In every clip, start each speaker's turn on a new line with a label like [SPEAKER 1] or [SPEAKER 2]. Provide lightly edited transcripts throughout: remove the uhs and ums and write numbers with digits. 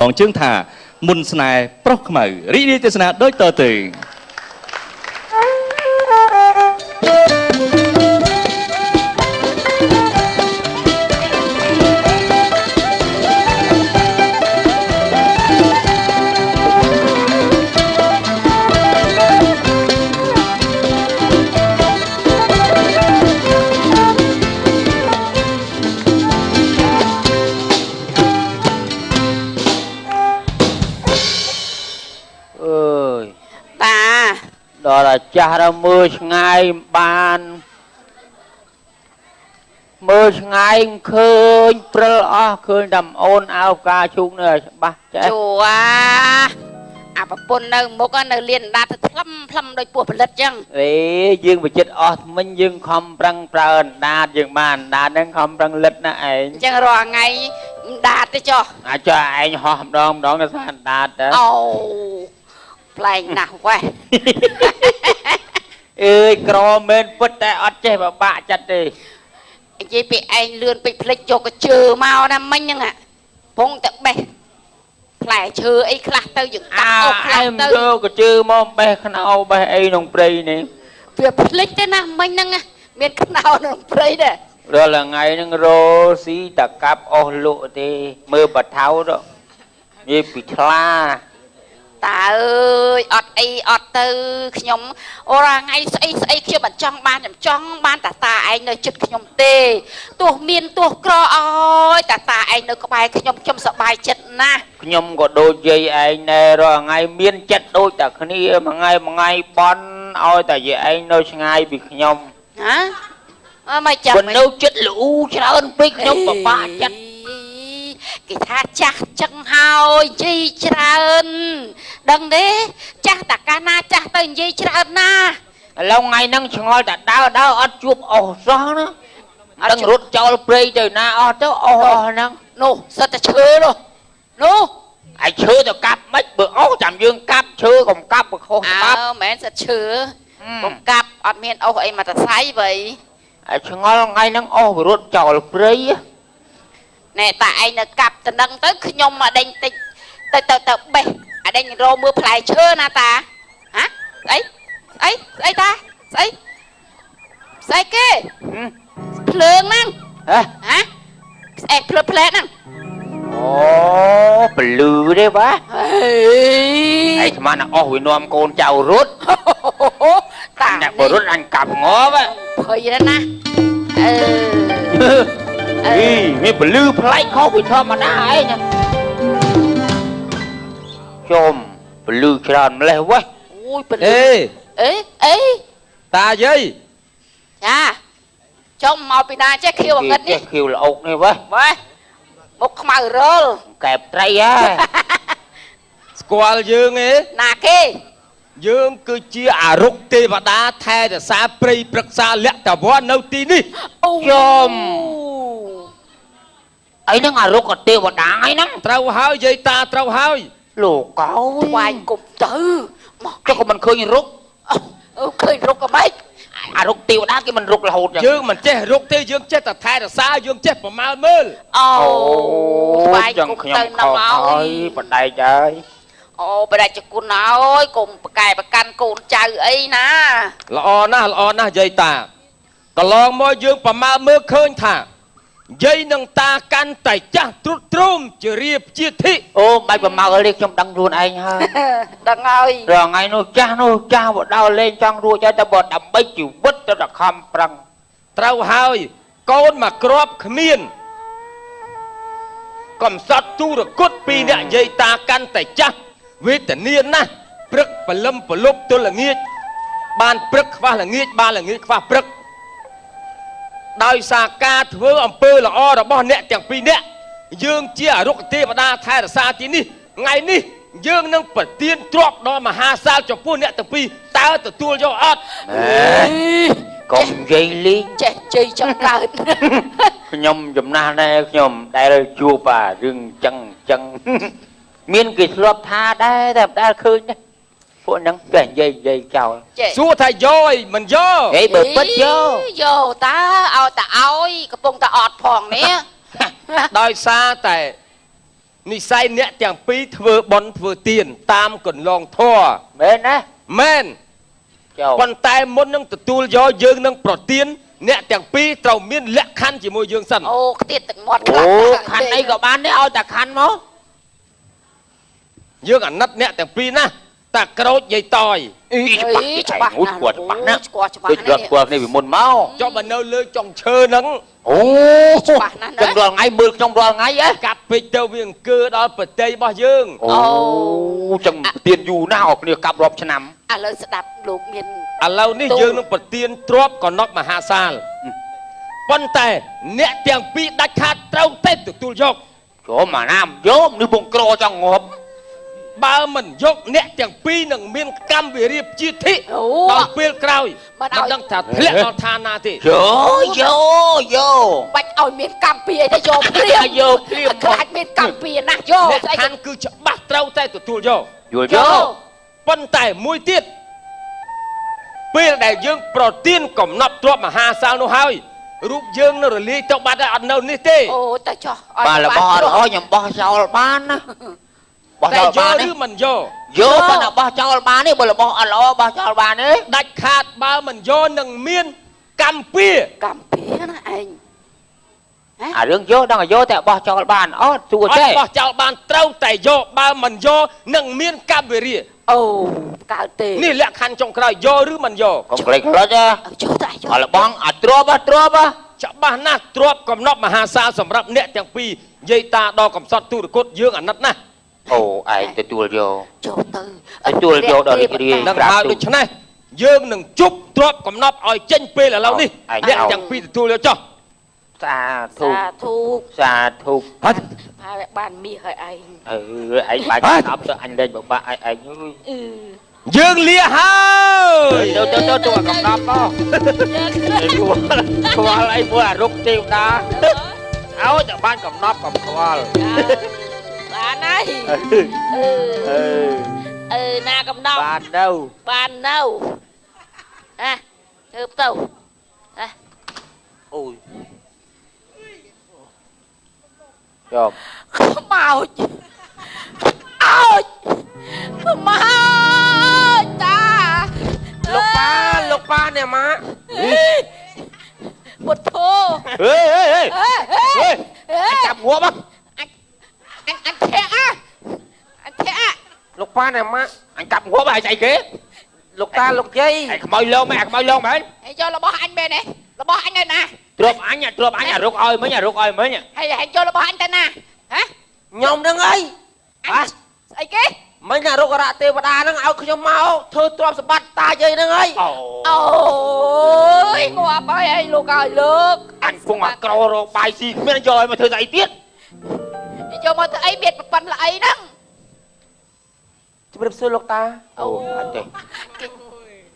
[SPEAKER 1] ងជើងថាមុនស្នេហ៍ប្រុសខ្មៅរីករាយទេសនាដូចតទៅ
[SPEAKER 2] ដល់តែចាស់ដល់មើលឆ្ងាយបានមើលឆ្ងាយឃើញព្រិលអស់ឃើញតែអូនអោផ្កាឈូកនៅច្បាស់ចេះ
[SPEAKER 3] ជួអាប្រពន្ធនៅមុខនៅលៀនដាតទៅផ្លឹមផ្លឹមដូចពោះផលិតចឹង
[SPEAKER 2] អេយើងវិចិត្រអស់ថ្មិញយើងខំប្រឹងប្រើអណ្ដាតយើងបានអណ្ដាតហ្នឹងខំប្រឹងលិតណាឯង
[SPEAKER 3] អញ្ចឹងរាល់ថ្ងៃអណ្ដាតទេចុះ
[SPEAKER 2] អាចុះឯងហោះម្ដងម្ដងទៅថាអណ្ដាតទៅ
[SPEAKER 3] អូប្លែកណាស់វ៉េះ
[SPEAKER 2] អើយក្រមែនពិតតែអត់ចេះបបាក់ចិត្តទេ
[SPEAKER 3] និយាយពីឯងលឿនពេកភ្លេចយកកជើមកណាមិញហ្នឹងពងតែបេះផ្លែឈើអីខ្លះទៅយើងកាត់អស់ខ្លះទៅ
[SPEAKER 2] យកកជើមកបេះខ្នោបេះអីក្នុងព្រៃនេះ
[SPEAKER 3] វាភ្លេចទេណាមិញហ្នឹងមានខ្នោក្នុងព្រៃដែរ
[SPEAKER 2] រាល់ថ្ងៃហ្នឹងរោស៊ីតកាប់អស់លក់ទេមើលបថៅទៅនិយាយពីឆ្លា
[SPEAKER 3] តាអើយអត់អីអត់ទៅខ្ញុំរាល់ថ្ងៃស្អីស្អីខ្ញុំមិនចង់បានខ្ញុំចង់បានតាតាឯងនៅចិត្តខ្ញុំទេទោះមានទោះក្រអើយតាតាឯងនៅក្បែរខ្ញុំខ្ញុំសប្បាយចិត្តណាស់
[SPEAKER 2] ខ្ញុំក៏ដូចយាយឯងដែររាល់ថ្ងៃមានចិត្តដូចតែគ្នាមួយថ្ងៃមួយថ្ងៃបន់ឲ្យតែយាយឯងនៅឆ្ងាយពីខ្ញុំ
[SPEAKER 3] ហ៎អើមិនចាំ
[SPEAKER 2] មិននៅចិត្តលូច្រើនពេកខ្ញុំពិបាកចិត្ត
[SPEAKER 3] គេថាចាស់ចឹងហើយនិយាយច្រើនដឹងទេចាស់តាកាលណាចាស់ទៅនិយាយច្រើនណា
[SPEAKER 2] ឥឡូវថ្ងៃហ្នឹងឆ្ងល់តែដើរដើរអត់ជួបអស់សោះណាដឹងរត់ចោលព្រៃទៅណាអស់ទៅអស់អស់ហ្នឹង
[SPEAKER 3] នោះសិតតែឈើនោះនោះ
[SPEAKER 2] ឯឈើទៅកាប់មិនបើអស់ចាំយើងកាប់ឈើកុំកាប់បើខុសច្បាប់
[SPEAKER 3] អើមែនសិតឈើកុំកាប់អត់មានអស់អីមកតសៃវ៉ៃ
[SPEAKER 2] ឯឆ្ងល់ថ្ងៃហ្នឹងអស់រត់ចោលព្រៃ
[SPEAKER 3] ណែតាឯងនៅកាប់តំណឹងទៅខ្ញុំមកដេញតិចទៅទៅទៅបេះអាដេញរមើលផ្លែឈើណាតាហ៎ស្អីស្អីស្អីតាស្អីស្អីគេភ្លើងហ្នឹងហ៎ហ៎ស្អែកភ្លើផ្លែហ្នឹង
[SPEAKER 2] អូពលឺទេបាហេឯងស្មានអស់វានាំកូនចៅរត់តាអ្នកបើរត់អញកាប់ងាប់
[SPEAKER 3] ភ័យណាស់អឺ
[SPEAKER 2] អីមានពលឺប្លែកខុសពីធម្មតាឯងជុំពលឺច្រើនម្លេះវ៉េះ
[SPEAKER 3] អូយពលឺអេអេអេ
[SPEAKER 4] តាយាយ
[SPEAKER 3] ចាចុំមកពីណាចេះខៀវអង្កិតនេះ
[SPEAKER 2] ខៀវល្អុកនេះវ៉េះ
[SPEAKER 3] វ៉េះមុខខ្មៅរល
[SPEAKER 2] កែបត្រីហ៎
[SPEAKER 4] ស្គាល់យើងទេ
[SPEAKER 3] ណាគេ
[SPEAKER 4] យើងគឺជាអរុក្ខទេវតាថែរក្សាព្រៃព្រឹក្សាលក្ខវ័ននៅទីនេះ
[SPEAKER 2] ជុំអីហ្នឹងអរុក្ខទេវតាអីហ្នឹង
[SPEAKER 4] ត្រូវហើយយាយតាត្រូវហើយ
[SPEAKER 2] លោកកោ
[SPEAKER 3] ថ្វាយគុំទៅ
[SPEAKER 2] មកចុះក៏មិនឃើញរុក
[SPEAKER 3] អឺឃើញរុកក៏មិន
[SPEAKER 2] អរុក្ខទេវតាគេមិនរុករហូត
[SPEAKER 4] យើងមិនចេះរុកទេយើងចេះតែថែរក្សាយើងចេះប្រមាលមើល
[SPEAKER 3] អូថ្វាយគុំទៅនឹងហើយ
[SPEAKER 2] បដែកហើយ
[SPEAKER 3] អូបដែកជគុណហើយកុំប្រកែប្រកាន់កូនចៅអីណា
[SPEAKER 4] ល្អណាស់ល្អណាស់យាយតាកន្លងមកយើងប្រមាលមើលឃើញថាយាយនឹងតាកាន់តែចាស់ទ្រុឌទ្រោមជារៀបជាធិ
[SPEAKER 2] អូមិនបាច់ប្រមាលទេខ្ញុំដឹងខ្លួនឯងហើយ
[SPEAKER 3] ដឹងហើយ
[SPEAKER 2] រាល់ថ្ងៃនោះចាស់នោះចាស់បដោលេងចង់រួចហើយតែបើដើម្បីជីវិតទៅតែខំប្រឹង
[SPEAKER 4] ត្រូវហើយកូនមកគ្របគ្មានកំសត់ទូរគុតពីអ្នកយាយតាកាន់តែចាស់វេទនាណាស់ព្រឹកព្រលឹមប្រលប់ទល់ល្ងាចបានព្រឹកខ្វះល្ងាចបានល្ងាចខ្វះព្រឹកដោយសារការធ្វើអំពើល្អរបស់អ្នកទាំងពីរអ្នកយើងជាអរុក្ខទេវតាថែរក្សាទីនេះថ្ងៃនេះយើងនឹងប្រទានទ្រព្យដ៏មហាសាលចំពោះអ្នកទាំងពីរតើទទួលយកអត់
[SPEAKER 2] កុំនិយាយលេង
[SPEAKER 3] ចេះជ័យចង់កើត
[SPEAKER 2] ខ្ញុំចំណាស់ដែរខ្ញុំដែលជួបអារឿងចឹងចឹងមានគេធ្លាប់ថាដែរតែមិនដែលឃើញទេ ពួកហ្នឹងចេះនិយាយនិយាយចោល
[SPEAKER 4] សួរថាយកអីមិនយក
[SPEAKER 2] ហេបើពិតយក
[SPEAKER 3] យកតើឲ្យតែឲ្យកំពុងតែអត់ផងនេះ
[SPEAKER 4] ដោយសារតែ និស័យអ្នកទាំងពីរធ្វើបុណ្យធ្វើទានតាមកន្លងធម៌
[SPEAKER 2] មែនណា
[SPEAKER 4] មែន
[SPEAKER 2] ចុះ
[SPEAKER 4] ប៉ុន្តែមុននឹងទទួលយកយើងនឹងប្រទានអ្នកទាំងពីរត្រូវមានលក្ខខណ្ឌជាមួយយើងសិន
[SPEAKER 3] អូខ្ទៀតទឹកមាត់
[SPEAKER 2] អូខណ្ឌអីក៏បានដែរឲ្យតែខណ្ឌមក
[SPEAKER 4] យើងអាណិតអ្នកទាំងពីរណាស់តាក្រូចយាយតយ
[SPEAKER 2] អីច្បាស់
[SPEAKER 3] ច្បាស់ណាស់
[SPEAKER 2] គាត់ច្បាស់ណាស់
[SPEAKER 3] ស្គាល់ច្បាស់
[SPEAKER 2] ដូច
[SPEAKER 3] ណាស់
[SPEAKER 2] គាត់ស្គាល់គ្នាពីមុនមក
[SPEAKER 4] ចុះបើនៅលើចុងឈើហ្នឹង
[SPEAKER 2] អូ
[SPEAKER 3] ច្បាស់ណាស់ណា
[SPEAKER 2] ចឹងរាល់ថ្ងៃមើលខ្ញុំរាល់ថ្ងៃហ៎
[SPEAKER 4] កាប់ពេកទៅវាអង្គើដល់ប្រតិរបស់យើង
[SPEAKER 2] អូចឹងប្រទៀនយូរណាស់អស់គ្នាកាប់រាប់ឆ្នាំ
[SPEAKER 3] ឥឡូវស្ដាប់លោកមាន
[SPEAKER 4] ឥឡូវនេះយើងនឹងប្រទានទ្របកណប់មហាសាលប៉ុន្តែអ្នកទាំងពីរដាច់ខាតត្រូវតែទទួលយក
[SPEAKER 2] ចូលមកណាមយកនេះពងក្រចង់ងាប់
[SPEAKER 4] បើមិនយកអ្នកទាំងពីរនឹងមានកម្មវិរិយជាធិ
[SPEAKER 3] អូ
[SPEAKER 4] ដល់ពេលក្រោយ
[SPEAKER 3] មិនឲ្យ
[SPEAKER 4] មិនដឹងថាធ្លាក់ដល់ឋានណាទេ
[SPEAKER 2] យោយោយោ
[SPEAKER 3] បាច់ឲ្យមានកម្មពៀអីទៅយកព្រាម
[SPEAKER 2] យកព្រាម
[SPEAKER 3] ខ្លាចមានកម្មពៀណាស់យក
[SPEAKER 4] អ្នក
[SPEAKER 3] ស្អី
[SPEAKER 4] ឋានគឺច្បាស់ត្រូវតែទទួលយក
[SPEAKER 2] យល់យក
[SPEAKER 4] ប៉ុន្តែមួយទៀតពេលដែលយើងប្រទានកំណត់ទ្រព្យមហាសាលនោះហើយរូបយើងនៅរលាយទៅបាត់ហើយអត់នៅនេះទេ
[SPEAKER 3] អូតែចោះឲ្យ
[SPEAKER 2] បាទរបស់អត់ល្អខ្ញុំបោះចោលបានណាបោះ
[SPEAKER 4] តែ
[SPEAKER 2] ចោលបាន
[SPEAKER 4] យកឬមិនយក
[SPEAKER 2] យកប៉ុន្តែបោះចោលបានទេបើរបស់អត់ល្អបោះចោលបានទេ
[SPEAKER 4] ដាច់ខាតបើមិនយកនឹងមានកម្មពៀ
[SPEAKER 3] កម្មពៀណាឯង
[SPEAKER 2] អារឿងយកដល់យកតែបោះចោលបានអត់ទួ
[SPEAKER 4] អត់
[SPEAKER 2] ទេ
[SPEAKER 4] បោះចោលបានត្រូវតែយកបើមិនយកនឹងមានកម្មវិរិយ
[SPEAKER 3] អូកើតទេ
[SPEAKER 4] នេះលក្ខខណ្ឌចុងក្រោយយកឬមិនយក
[SPEAKER 2] កុំក្លេកក្លុច
[SPEAKER 3] ចុះតែយក
[SPEAKER 2] អលបងអត់ទ្របអត់ទ្រប
[SPEAKER 4] ច្បាស់ណាស់ទ្របកំណត់មហាសាលសម្រាប់អ្នកទាំងពីរយាយតាដល់កំសត់ទូរគតយើងអាណិតណាស់
[SPEAKER 2] អូឯងទទួលយក
[SPEAKER 3] ចូលទៅ
[SPEAKER 2] ទទួលយកដល់រីករាយ
[SPEAKER 4] នឹងហើយដូច្នេះយើងនឹងជប់ទ្របកំណត់ឲ្យចេញពេលឥឡូវនេះអ្នកទាំងពីរទទួលយកចុះ
[SPEAKER 2] សាធុ
[SPEAKER 3] សាធុ
[SPEAKER 2] សាធុ
[SPEAKER 1] ហត់
[SPEAKER 3] ហើយបានមាសឲ្យឯង
[SPEAKER 2] អឺឯងបាច់ស្អប់ទៅអញលេងបបាក់ឯងឯង
[SPEAKER 3] អឺ
[SPEAKER 4] យើងលាហើយ
[SPEAKER 2] ទៅទៅទៅទៅកំណប់មកខ្វល់អីមួយអារុកទេវតាឲ្យតែបានកំណប់កំខ្វល់
[SPEAKER 3] បានហើយអឺអឺណាកំណប់
[SPEAKER 2] បាននៅ
[SPEAKER 3] បាននៅហ่ะធ្វើទៅហ่ะ
[SPEAKER 2] អូយចប់
[SPEAKER 3] ខ្មោចអោចខ្មោចតា
[SPEAKER 5] លោកប៉ាលោកប៉ាអ្នកម៉ាក់
[SPEAKER 3] ពុទ្ធោ
[SPEAKER 2] ហេហេហេ
[SPEAKER 3] អេហេហេ
[SPEAKER 2] ចាប់ងាប់
[SPEAKER 3] អញអញធាក់អញធាក់
[SPEAKER 5] លោកប៉ាអ្នកម៉ាក់
[SPEAKER 2] អញកាប់ងាប់ហើយស្អីគេ
[SPEAKER 5] លោកតាលោកយាយ
[SPEAKER 2] ឯខ្មោចលងមែនខ្មោចលងមែន
[SPEAKER 3] ហើយយករបស់អញមែនទេរបស់អញនៅណា
[SPEAKER 2] ទ្របអញទ្របអញអារុកឲ្យមិញអារុកឲ្យមិញ
[SPEAKER 3] ហើយហើយយករបស់អញទៅណាហ៎
[SPEAKER 5] ខ្ញុំហ្នឹងអី
[SPEAKER 3] អញស្អីគេ
[SPEAKER 5] មិញអារុករៈទេវតាហ្នឹងឲ្យខ្ញុំមកធ្វើទ្រព្យសម្បត្តិតាយាយហ្នឹងអី
[SPEAKER 2] អូ
[SPEAKER 3] អូយងាប់ហើយអីលោកឲ្យលោក
[SPEAKER 2] អញពងអាក្ររកបាយស៊ីគ្មានយកឲ្យមកធ្វើស្អីទៀត
[SPEAKER 3] យកមកធ្វើអីមានប្រពន្ធល្អីហ្នឹង
[SPEAKER 5] ជម្រាបសួរលោកតា
[SPEAKER 2] អូអត់ទេ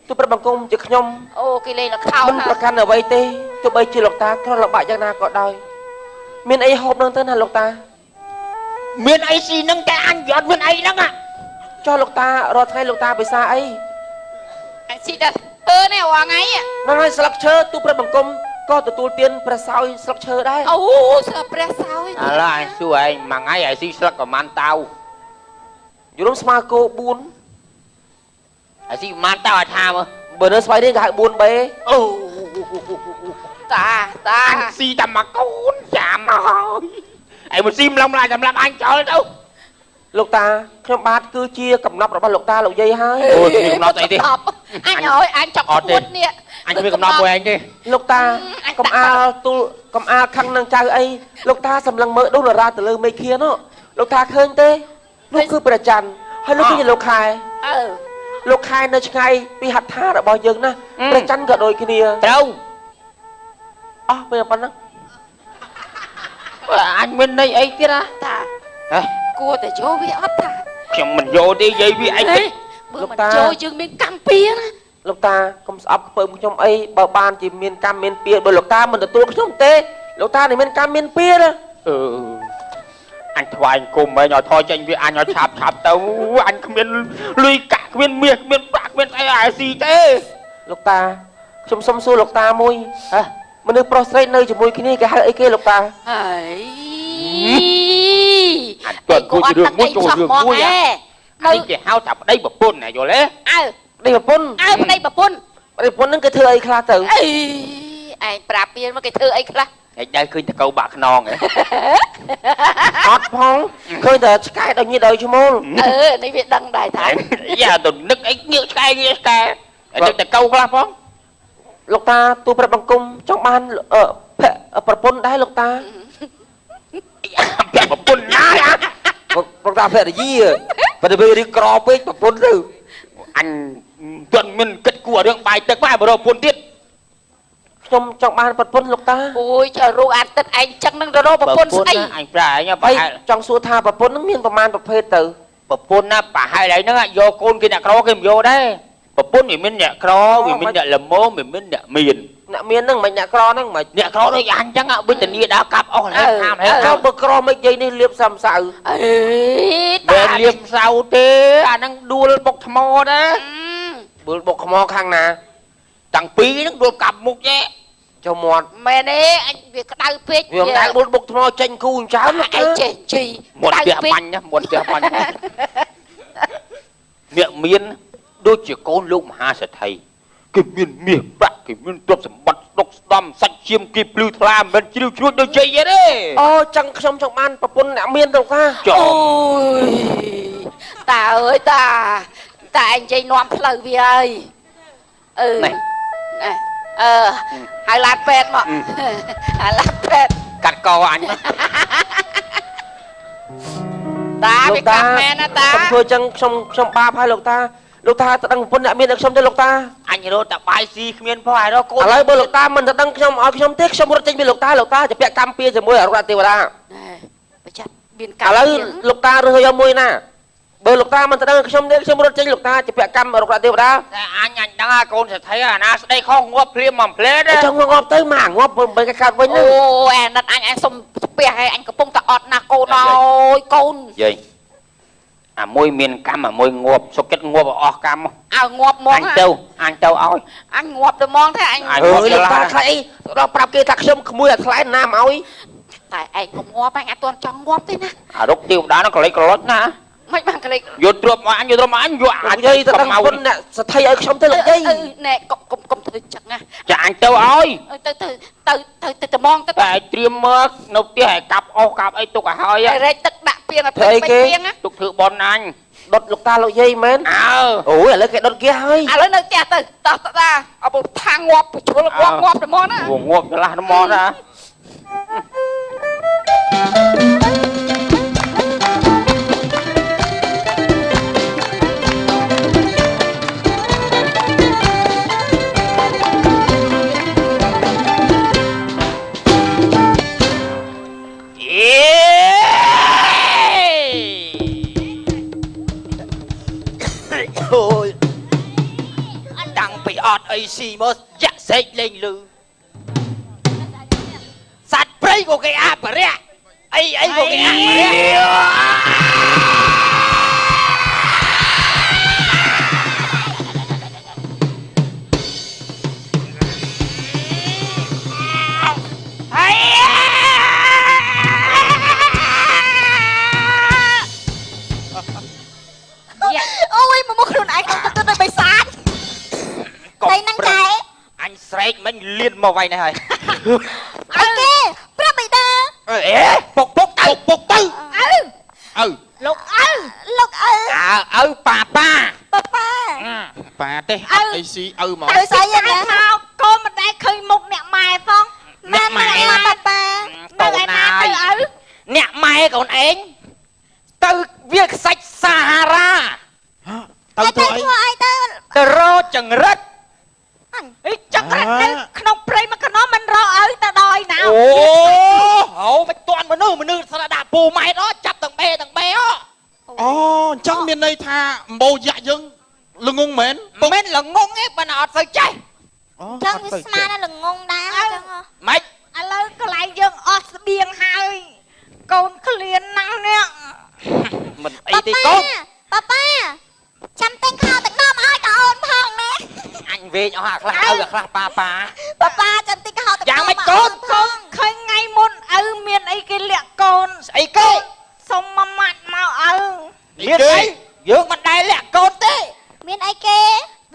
[SPEAKER 5] ទូប្រាប់បង្គំជាខ្ញុំ
[SPEAKER 3] អូគេលេងល្ខោន
[SPEAKER 5] មិនប្រកាន់អ្វីទេទោះបីជាលោកតាក្រលំបាកយ៉ាងណាក៏ដោយមានអីហូបហ្នឹងទៅណាលោកតា
[SPEAKER 2] មានអីស៊ីហ្នឹងតែអញវាអត់មានអីហ្នឹង
[SPEAKER 5] ចុះលោកតារាល់ថ្ងៃលោកតាពិសាអី
[SPEAKER 3] អញស៊ីតែអឺនេះរាល់ថ្ងៃ
[SPEAKER 5] ហ្នឹងហើយស្លឹកឈើទូប្រាប់បង្គំក៏ទទួលទានព្រះសោយស្លឹកឈើដែរ
[SPEAKER 3] អូស្លឹកព្រះសោយ
[SPEAKER 2] ឥឡូវអញសួរឯងមួយថ្ងៃឯងស៊ីស្លឹកប្រហែលតៅ
[SPEAKER 5] យល់ស្មើគោ4
[SPEAKER 2] ឯងស៊ីប្រហែលតៅឲ្យថាមើល
[SPEAKER 5] បើនៅស្វាយរៀងគេហៅ4បេ
[SPEAKER 2] អូ
[SPEAKER 3] តាតា
[SPEAKER 2] អញស៊ីតែមកកូនចាំមកហើយឯងមកស៊ីម្លងម្លាយសម្រាប់អញចោលទៅ
[SPEAKER 5] លោកតាខ្ញុំបាទគឺជាកំណប់របស់លោកតាលោកយាយហើយ
[SPEAKER 2] អូគ្មានកំណត់អីទេ
[SPEAKER 3] អញហើយអញចាប់
[SPEAKER 2] អត់ទេ
[SPEAKER 3] ពួតនេះ
[SPEAKER 2] អញគ្មានកំណត់មួយឯងទេ
[SPEAKER 5] លោកតាកំអាលទូលកំអាលខឹងនឹងចៅអីលោកតាសម្លឹងមើលដូនរាទៅលើមេឃានោះលោកតាឃើញទេលោកគឺព្រះច័ន្ទហើយលោកគឺជាលោកខែ
[SPEAKER 3] អើ
[SPEAKER 5] លោកខែនៅឆ្ងាយពីហត្ថារបស់យើងណាព្រះច័ន្ទក៏ដូចគ្នា
[SPEAKER 2] ត្រូវ
[SPEAKER 5] អស់ពេលប៉ុណ្ណឹង
[SPEAKER 2] អញមានន័យអីទៀតណា
[SPEAKER 3] តា
[SPEAKER 2] ហ៎
[SPEAKER 3] គួរតែយកវាអត់តា
[SPEAKER 2] ខ្ញុំមិនយកទេយាយវាឯងគិត
[SPEAKER 3] បើមិនចូលយើងមានកម្មពៀណា
[SPEAKER 5] លោកតាកុំស្អប់ខ្ពើមខ្ញុំអីបើបានជាមានកម្មមានពៀបើលោកតាមិនទទួលខ្ញុំទេលោកតានឹងមានកម្មមានពៀណា
[SPEAKER 2] អឺអញថ្វាយអង្គមឯងឲ្យថយចេញវាអញឲ្យឆាប់ឆាប់ទៅអញគ្មានលុយកាក់គ្មានមាសគ្មានប្រាក់គ្មានស្អីឲ្យស៊ីទេ
[SPEAKER 5] លោកតាខ្ញុំសុំសួរលោកតាមួយ
[SPEAKER 2] ហ៎
[SPEAKER 5] មនុស្សប្រុសស្រីនៅជាមួយគ្នាគេហៅអីគេលោកតា
[SPEAKER 3] ហើយ
[SPEAKER 2] គាត់គួចរឿងមួយចូលរឿងមួយនេះគេហៅថាប្តីប្រពន្ធណាយល់ទេ
[SPEAKER 3] អើ
[SPEAKER 5] ប្តីប្រពន្ធ
[SPEAKER 3] អើប្តីប្រពន្ធ
[SPEAKER 5] ប្តីប្រពន្ធហ្នឹងគេធ្វើអីខ្លះទៅ
[SPEAKER 3] អីឯងប្រាប់ពីមកគេធ្វើអីខ្លះ
[SPEAKER 2] ឯងដែរឃើញតកៅបាក់ខ្នងហ៎
[SPEAKER 5] អត់ផងឃើញតែឆ្កែដល់ញៀដល់ឈ្មោល
[SPEAKER 3] អឺនេះវាដឹងដែរថា
[SPEAKER 2] យ៉ាទៅនឹកអីញៀឆ្កែញៀឆ្កែនឹកតកៅខ្លះផង
[SPEAKER 5] លោកតាទូប្រាប់បង្គំចង់បានភៈប្រពន្ធដែរលោកតា
[SPEAKER 2] ភៈប្រពន្ធណា
[SPEAKER 5] លោកតាភរិយាបើទៅវាក្រពេកប្រពន្ធទៅ
[SPEAKER 2] អញមិនមានគិតគួររឿងបាយទឹកមកប្រពន្ធទៀត
[SPEAKER 5] ខ្ញុំចង់បានប្រពន្ធលោកតា
[SPEAKER 3] អូយចើរូអាទិត្យឯងចឹងនឹងរកប្រពន្ធស្អី
[SPEAKER 2] អញប្រាឯងប្រហែល
[SPEAKER 5] ចង់សួរថាប្រពន្ធនឹងមានប្រមាណប្រភេទទៅ
[SPEAKER 2] ប្រពន្ធណាប្រហែលឯងហ្នឹងយកកូនគេអ្នកក្រគេមិនយកដែរប្រពន្ធវាមានអ្នកក្រវាមានអ្នកល្មមវាមានអ្នកមាន
[SPEAKER 5] អ្នកមានហ្នឹងមិនអ្នកក្រហ្នឹងមិន
[SPEAKER 2] អ្នកក្រដូចអញចឹងវិធានាដើរកាប់អស់ហើយខាមហើយ
[SPEAKER 5] ចៅបើក្រមិនយាយនេះលៀបសំសៅ
[SPEAKER 3] អេតា
[SPEAKER 2] លៀបសៅទេអាហ្នឹងដួលបុកថ្មដែរ
[SPEAKER 5] ដួលបុកថ្មខាងណា
[SPEAKER 2] តាំងពីហ្នឹងដួលកាប់មុខទេ
[SPEAKER 5] ចុះមាត់
[SPEAKER 3] មែនទេអញវាក្តៅពេក
[SPEAKER 5] វាមិនដែលដួលបុកថ្មចេញគូចើម
[SPEAKER 3] ឯងចេះជី
[SPEAKER 2] មុនផ្ទះបាញ់ណាមុនផ្ទះបាញ់អ្នកមានដូចជាកូនលោកមហាសេដ្ឋីគេមានមាសប្រាក់គេមានទ្រព្យសម្បត្តិស្ដុកស្ដំសាច់ឈាមគេភ្លឺថ្លាមិនជ្រាវជ្រួចដូចជ័យទេ
[SPEAKER 5] អូចឹងខ្ញុំចង់បានប្រពន្ធអ្នកមានលោកតា
[SPEAKER 2] ចុះ
[SPEAKER 3] អូយតាអើយតាតាឯងនិយាយនាំផ្លូវវាហើយអឺនេះអឺហើយឡានពេទ្យមកហើយឡានពេទ្យ
[SPEAKER 2] កាត់កអញ
[SPEAKER 3] តាវាកាប់មែនណាតា
[SPEAKER 5] ខ្ញុំធ្វើចឹងខ្ញុំខ្ញុំបាបហើយលោកតាលោកតាទៅដឹងប្រពន្ធអ្នកមានខ្ញុំទេលោកតា
[SPEAKER 2] អញរត់តែបាយស៊ីគ្មានផងហើយរកកូន
[SPEAKER 5] ឥឡូវបើលោកតាមិនទៅដឹងខ្ញុំឲ្យខ្ញុំទេខ្ញុំរត់ចេញពីលោកតាលោកតាจะពាក់កម្មពៀជាមួយអរុណទេវតា
[SPEAKER 3] បច្ចាត់មានកម្ម
[SPEAKER 5] ឥឡូវលោកតារើសយកមួយណាបើលោកតាមិនទៅដឹងខ្ញុំទេខ្ញុំរត់ចេញលោកតាจะពាក់កម្មអរុណទេវតា
[SPEAKER 2] តែអញអញដឹងអាកូនសេដ្ឋីអាណាស្ដីខុសងាប់ភ្លាមមួយភ្លែត
[SPEAKER 5] ចង់ងាប់ទៅមកងាប់មិនកើតវិញ
[SPEAKER 3] អូអាណិតអញអញសុំស្ពះឲ្យអញកំពុងតែអត់ណាស់កូនអើយកូន
[SPEAKER 2] យាយអាមួយមានកម្មអាមួយងាប់សុខចិត្តងាប់អស់កម្ម
[SPEAKER 3] អើងាប់ហ្មង
[SPEAKER 2] អញទៅអញទៅឲ្យ
[SPEAKER 3] អញងាប់ទៅហ្មងទេអញ
[SPEAKER 2] អញ
[SPEAKER 5] ងាប់លោកតាខ្លាចអីដល់ប្រាប់គេថាខ្ញុំក្មួយអាថ្លៃណាមឲ្យ
[SPEAKER 3] តែឯងកុំងាប់អញអត់ទាន់ចង់ងាប់ទេណា
[SPEAKER 2] អារុកទេវតានោះក្លេកក្លុចណា
[SPEAKER 3] មិនបានក្លេក
[SPEAKER 2] យកទ្រព្យមកអញយកទ្រព្យមកអញយក
[SPEAKER 5] អញយាយទៅដឹងគុណអ្នកសទ្ធិឲ្យខ្ញុំទៅលោកយាយ
[SPEAKER 3] ណែកុំកុំកុំធ្វើចឹងណា
[SPEAKER 2] ចាអញទៅឲ្យ
[SPEAKER 3] ទៅទៅទៅទៅទៅត្មងទៅ
[SPEAKER 2] តែត្រៀមមើលនៅផ្ទះឲ្យកាប់អស់កាប់អីទុកឲ្យហើយ
[SPEAKER 3] រែកទឹកដាក់ពីងឲ្យពេញពីង
[SPEAKER 2] ទុកធ្វើបន់អញ
[SPEAKER 5] ដុតលោកតាលោកយាយមែន
[SPEAKER 2] អើ
[SPEAKER 5] អូយឥឡូវគេដុតគេហើយ
[SPEAKER 3] ឥឡូវនៅផ្ទះទៅតោះតាអបថាងាប់ជ្រុលងាប់ងាប់ត្មងណា
[SPEAKER 2] ងាប់ច្រឡះត្មងណា
[SPEAKER 4] អូយតាំងពីអត់អីស៊ីមកយ៉ាក់ស្រែកលេងលឺសត្វព្រៃក៏គេអភិរក្សអីអីក៏គេអភិរក្សហើយ
[SPEAKER 6] អូយមកមកខ្លួនឯងខ្ញុំទៅទៅបិសាចតែនឹងចែ
[SPEAKER 4] អញស្រែកមិញលៀនមកវាយនេះហើយ
[SPEAKER 6] អីគេប្រាប់បិតា
[SPEAKER 4] អេពុកពុកទៅពុកទៅ
[SPEAKER 6] ឪ
[SPEAKER 4] ឪ
[SPEAKER 6] លោកឪលោកឪ
[SPEAKER 4] អើឪប៉ាប៉ា
[SPEAKER 6] ប៉ាប៉ា
[SPEAKER 7] ប៉ាទេអត់អីស៊ីឪមក
[SPEAKER 6] ទៅស្អីណាមកកូនមិនដែលឃើញមុខអ្នកម៉ែផងម៉ែម៉ែប៉ាប៉ា
[SPEAKER 4] កូនណាយអ្នកម៉ែកូនឯងទៅវាខ្សាច់សាហារ៉ា
[SPEAKER 7] ទៅធ្វើអី
[SPEAKER 6] ធ្វើអីទៅ
[SPEAKER 4] ទៅរកចង្រិត
[SPEAKER 6] អីចង្រិតនៅក្នុងព្រៃមកកណោមិនរកឪទៅដល់ឯណា
[SPEAKER 4] អូហៅមិនតាន់មនុស្សមនុស្សស្ដាប់ពូម៉ែតចាប់ទាំងបេទាំងបេអូ
[SPEAKER 7] អូអញ្ចឹងមានន័យថាអំបោយៈយើងល្ងងមែន
[SPEAKER 4] មិនល្ងងទេបើអត់សូវចេះ
[SPEAKER 6] ចឹងវាស្មានល្ងងដែរចឹង
[SPEAKER 4] ម៉េច
[SPEAKER 6] ឥឡូវកន្លែងយើងអស់ស្បៀងហើយកូនឃ្លានណាស់នេះ
[SPEAKER 4] មិនអីទេកូន
[SPEAKER 6] ប៉ាប៉ាចាំទិញខោទឹកដមឲ្យកអូនផងណា
[SPEAKER 4] អញវែងអស់អាខ្លះឪអាខ្លះប៉ាប៉ា
[SPEAKER 6] ប៉ាប៉ាចាំទិញខោទឹកដម
[SPEAKER 4] យ៉ាងម៉េចកូនក
[SPEAKER 6] ូនឃើញថ្ងៃមុនឪមានអីគេលាក់កូន
[SPEAKER 4] ស្អីគេ
[SPEAKER 6] សុំមួយម៉ាត់មកឪ
[SPEAKER 8] មានអីយើងមិនដែលលាក់កូនទេ
[SPEAKER 6] មានអីគេ